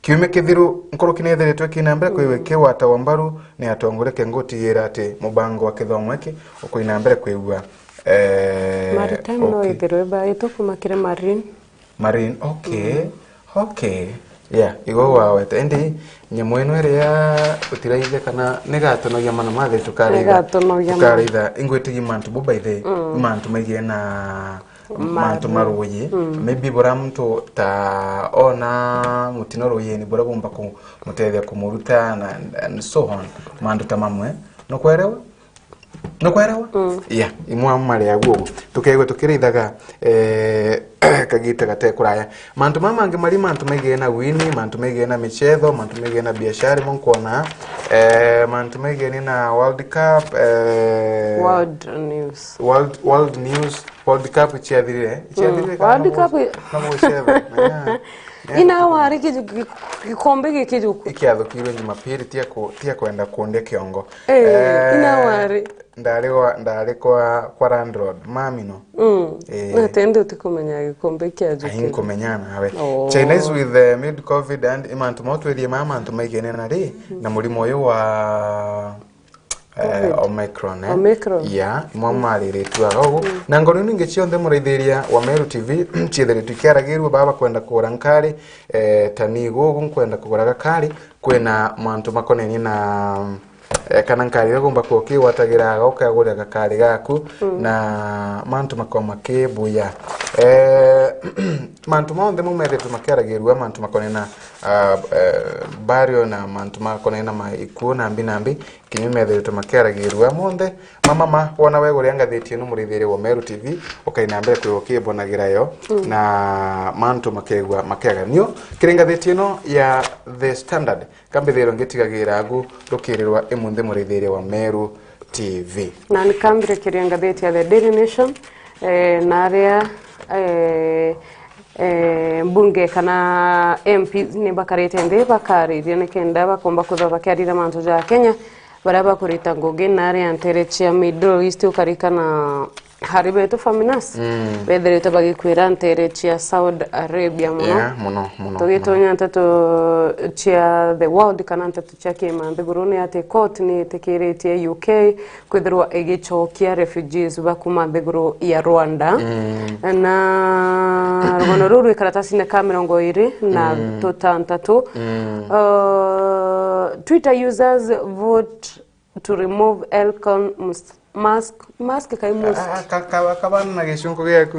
kiumia kithiru nkuruki nithiritwe ki na mbere kwigwa ikigwatagwa mbaru ni atongoria, kenga gutigira ati mubango wa kithomo giki ukui na mbere kwigwa, eh, Maritime no okay. Ithirwe baitwe kuma kiri Marine. Marine, okay. Okay. Yeah, igwe wawete. Indi nyamũ ino iria utiraithe kana nigatonagia mana mathe tukaraitha. Nigatonagia mana. Tukaraitha. Ingwitigi mantu bo by the, mantu maigie na mantu maruyi. Maybe bura muntu ta ona mutino ruyini bura bumba kumutethia kumuruta na, and so on. Mantu ta mamwe. Nukwerewa? Nukwerewa? Yeah, imwe amwe mari aguo uguo. Tukeegwe tukirithaga, eh, kagita gate kuraya. Mantu mama mangi mari mantu maigie na wini, mantu maigie na michetho, mantu maigie na biashara, mo nkwona, eh, mantu maigie ni na World Cup, eh, World News. World, World News, World Cup ichiathirire, ichiathirire kana World Cup no guchetha. Yeah. Ina wari kiju-, gi-, gikombe giki juku. Ikiathukirwe Jumapili, tia ku-, tia kwenda kundia kiongo. Eh, ina wari. Ndari kwa, ndari kwa, kwa landlord, mami no. Mm. Eh. Na tende utikumenya gikombe kia juku. Ai, nkumenya nawe. Oh. China is with the mid covid and imantu mau twerie ma mantu maigene na ri, na murimo uyu wa eh, Omicron, eh? Omicron. Ya, imwe mwariritu aga ugu. Na ngoro ningi cionthe muraithiria wa Meru T V, ciithiritwe ikiaragirua baba kwenda kugura nkari, eh, ta ni gugu nkwenda kugura gakari, kwina mantu makonenie na, eh, kana nkari iria ugomba kuukigwatagira aga ukagurira gakari gaku, na mantu makoo makibuya. Eh, mantu monthe mau methiritwe makiaragirua, mantu makonenie na, ah, eh, burial na mantu makonenie na ma-, ikuo na mbi na mbi, kinya methiritwe makiaragirua monthe. Mama ma, wona wegurira ngathiti ino murithiria wa Meru T V, ukaina mbere kwi ukibonagira yo, na mantu makegua makiaganio. Kiri ngathiti ino ya The Standard, kambithirwa ngitigagira agu rukirirwa imunthi murithiria wa Meru T V. Na ni kambire kiria ngathiti ya The Daily Nation, eh, na aria, eh, eh, mbunge kana M Ps ni bakarite nthi bakariria nikenda bakomba kwithirwa bakiarira mantu ja Kenya, baria bakurita ngugi nari a ntere cia Middle East, ukarikana hari betu Faminas, mm, bethiritwe bagikwira ntere cia Saudi Arabia muno. Yeah, muno, muno, tugitonya muno. Nteto cia the world kana nteto cia kima nthiguru ni ati court ni itikiritie U K kwithirwa igicokia refugees ba kuma nthiguru ya Rwanda. Mm. Na rugano ruu rwi karatasine ka mirongo iri na, mm, tutantatu. Mm. Uh, Twitter users vote to remove Elon Musk, Musk, Musk kai Musk. Ah, ka-, ka-, kabana na gicunku giaku.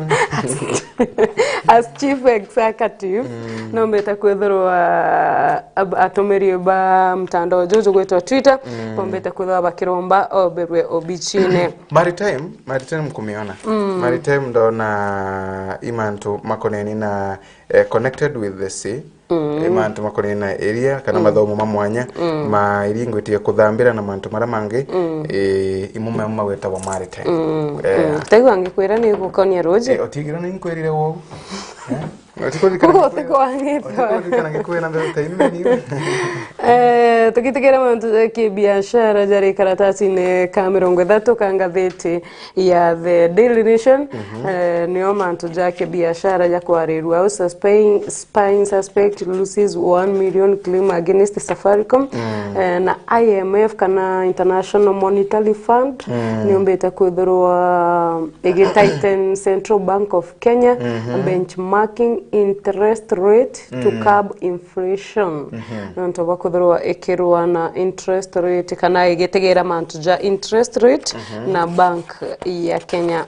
As chief executive, mm, nombete kwithirwa ab-, atumiri ba mtandao juju gwitwa Twitter, mm, bombete kwithirwa bakiromba oberwe obichine. Maritime, Maritime nkumiona. Mm. Maritime ndona imantu makoneni na, eh, connected with the sea. Mm. Eh, mantu makoneni na iria kana, mm, mathomo ma mwanya, mm, ma iria ingwitiga kuthambira na mantu maria mangi, mm, eh, imwe mamo magwetagwa maritime. Mm, eh, mm. Taigua ngikwira ni gukonia ruji. Eh, otigirwo ni nkwirire wou. Eh? Otikurikana. Kuko ngikwira, otikurikana ngikwira ndeto ta ino ni. Eh, tugitigera mantu ja kibiashara jari karatasine ka mirongo ithatu ka ngathiti ya The Daily Nation, mhm, eh, nio mantu ja kibiashara ja kwarirua au suspe-, spying suspect loses one million claim against Safaricom, mm, eh, na I M F kana International Monetary Fund, mm, niumbite kwithirwa igitighten Central Bank of Kenya, mhm, benchmarking interest rate to, mm, curb inflation. Mhm. Nontu bwa kwithirwa ikirua na interest rate kana igitegera mantu ja interest rate, mhm, na bank ya Kenya.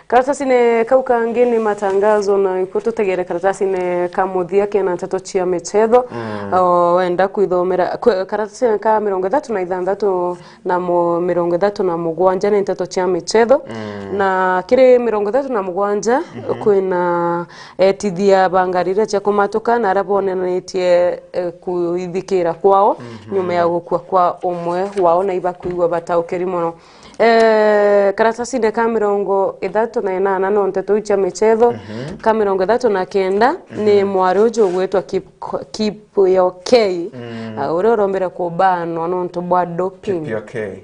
Karatasine kau kangi ni matangazo, na ikuo tutegere karatasine ka muthia kena nteto cia michetho. Mm. O, wenda kwithomera, kwe-, karatasine ka mirongo ithatu na ithanthatu na mu-, mirongo ithatu na mugwanja ni nteto cia michetho. Mm. Na kiri mirongo ithatu na mugwanja, mhm, kwina etithia ba ngari iria cia kumatuka na aria bonanitie, eh, kuithikira kwao, mhm, nyuma ya gukua kwa umwe wao, na ibakwigua bataukiri mono. Eh, karatasine ka mirongo ithatu na inana no nteto iu cia michetho, mhm, ka mirongo ithatu na kenda ni, mhm, mwari uju ugwitwa Kip-, Kipyokei, mm, ah, uria urombire kubanwa nontu bwa doping. Kipyokei.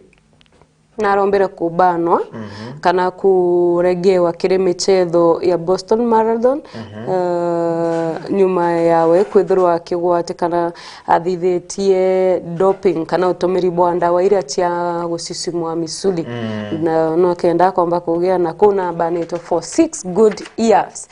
Na arombire kubanwa, mhm, kana kuregewa kiri michetho ya Boston Marathon, mhm, eh, nyuma yawe kwithirwa akigwatikana athithitie doping kana utumiri bwa ndawa iria cia gusisimua misuli. Mm. Na no kenda akomba kugia na kuu na abanitwe for six good years.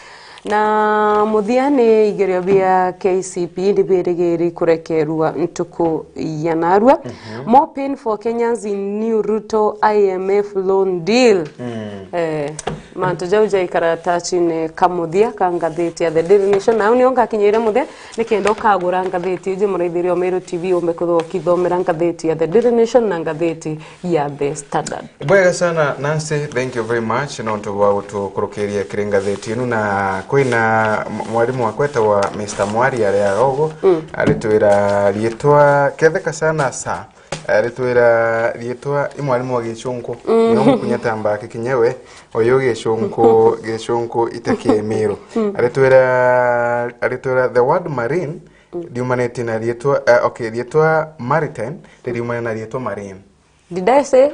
Na muthia ni igerio bia K C P e ni birigiri kurekerua ntuku ya narua. Mhm. More pain for Kenyans in new Ruto I M F loan deal. Mm. Eh, mantu jau jai karatacine ka muthia ka ngathiti ya The Daily Nation. Na au nio ngakinyire muthia, ni kenda ukagura ngathiti iji, muraithiria o Meru T V, umbe kuthwa ukithomera ngathiti ya The Daily Nation na ngathiti ya The Standard. Bwega sana, Nancy, thank you very much nontu bwa gutukurukiria kiri ngathiti inu. Na kwina m-, mwarimu wakwa etagwa Mister Mwari ari aga ugu, mm, aritwira riitwa, ketheka sana sa, aritwira riitwa i mwarimu wa Gicunku, mm, no mukunya tamba kikinyewe, uyu Gicunku, Gicunku ite Kimiru. Mm. Aritwira, aritwira the word marine, mm, riumanitie na riitwa, eh, okay, riitwa maritime ririumania na riitwa marine. Did I say?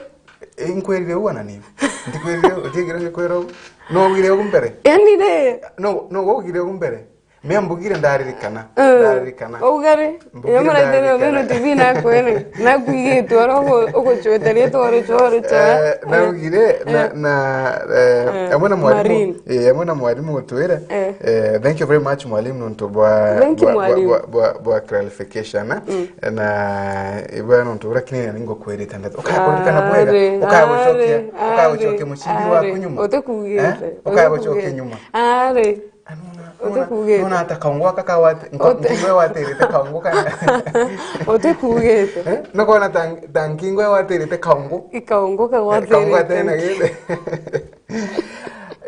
Eh, nkwirire uu ana niu. Ndikwirire, utiigire ngikwira uu. No ugire uu mbere? Yani ri? No, no ugire uu mbere. Mea mbugire ndaririkana. Mm. Ndaririkana. Uga ri? Mbugire ndaririkana. Muraithiria Meru T V nakwire. Nakwigitwe oro ugu-, ugucwete riitwa ori chwa, ori chwa. Eh, naugire na, eh, na, eh, eh, amwe na mwarimu. Marine. Eh, amwe na mwarimu gutwira. Eh. Eh, thank you very much mwalimu nontu bwa, thank you, bwa, bwa, mwalimu, bwa, bwa, bwa clarification, eh? Mm. Na ibwe nontu uria kinene ningukwirite ndeto. Ukakuririkana bwega, ari, ukagucokia, ari, ukagucokia ari, mucibi waku nyuma. Utikugite. Eh? Ukagucokia nyuma. Ari. Ah, nona, nona, utikugite. Nona ata kaungu aka kawate, nko-, uti-, nkingo watirite kaungu kana. Utikugite. Eh? Nukona ta, ta nkingo watirite kaungu. Ikaungu kagwatirite. Eh, kaungu atena githe.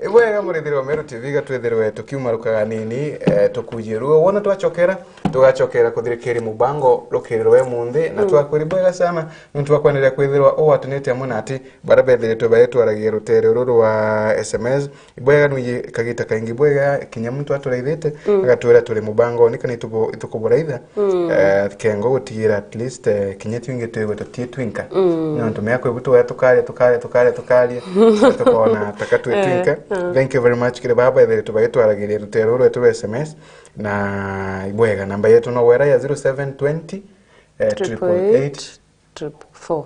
Ibwega murithiri wa Meru T V, gatwithirwe tukiumarukaga nini, eh, tukujie ruo. Wona twachokera, tugachokera kuthirikiria mubango rukiri rwa munthi, na, mm, twakwiri bwega sana, nontu bwa kwenderea kwithirwa ugwatanite amwe nati, baria bethiritwe baritwaragia rutere ruru rwa S M S. Ibwega nwiji kagita kaingi bwega, kinya muntu aturaithite, mm, agatwira turi mubangoni kana itubu-, itukuburaitha. Mm. Eh, kengo gutigira at least, eh, kinya twingi twigwe tuti twinka. Mm. Nontu mea kwibu tuwe tukaria, tukaria, tukaria, tukaria. Tukona taka twi, eh, twinka. Eh. Thank you very much kiri baba ethiritwe bagitwaragiria rutere ruru rwetu rwa S M S. Na ibwega, namba yetu no wera ya zero seven twenty, eh, triple eight, triple four.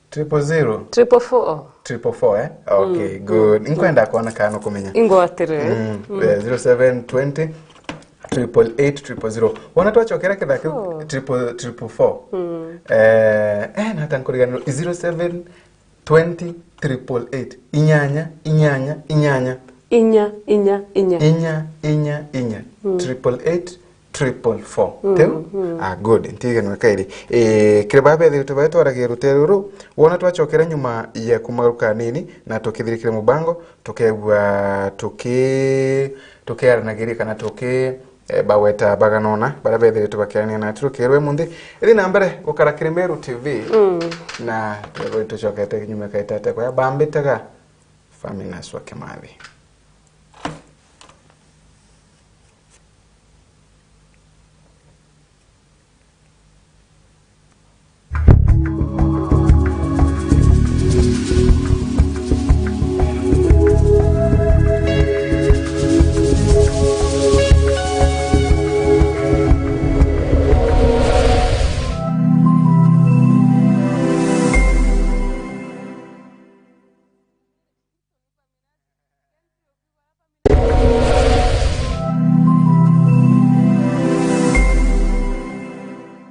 Triple zero? Triple four. Triple four, eh? Okay, mm, good. Mm. Nkwenda kwona kana kumenya. Ingwatire. Mm, mm, eh, zero seven twenty, triple eight, triple zero. Wona twachokera kithaki, oh, triple, triple four. Mm. Eh, eh, nata nkuriganirwo, zero seven twenty, triple eight. Inyanya, inyanya, inyanya. Inya, inya, inya. Inya, inya, inya. Mm. Triple eight, triple four. Mm, teu? Mm. Ah, good. Ntiganwe kairi. Eh, kiri baba bethiritwe baria twaragia rutere ruru, wona twachokera nyuma ya kumaruka nini, na tukithirikira mubango, tukegua tuki-, tukiaranagiria kana tuki-, eh, bagweta baganona, baria bethiritwe bakiarania na ati rukiri rwa munthi. Ithi na mbere gukara kiri Meru T V, mm, na tucokete kinyume kaitete kwa bambitaga Faminas wa Kimathi.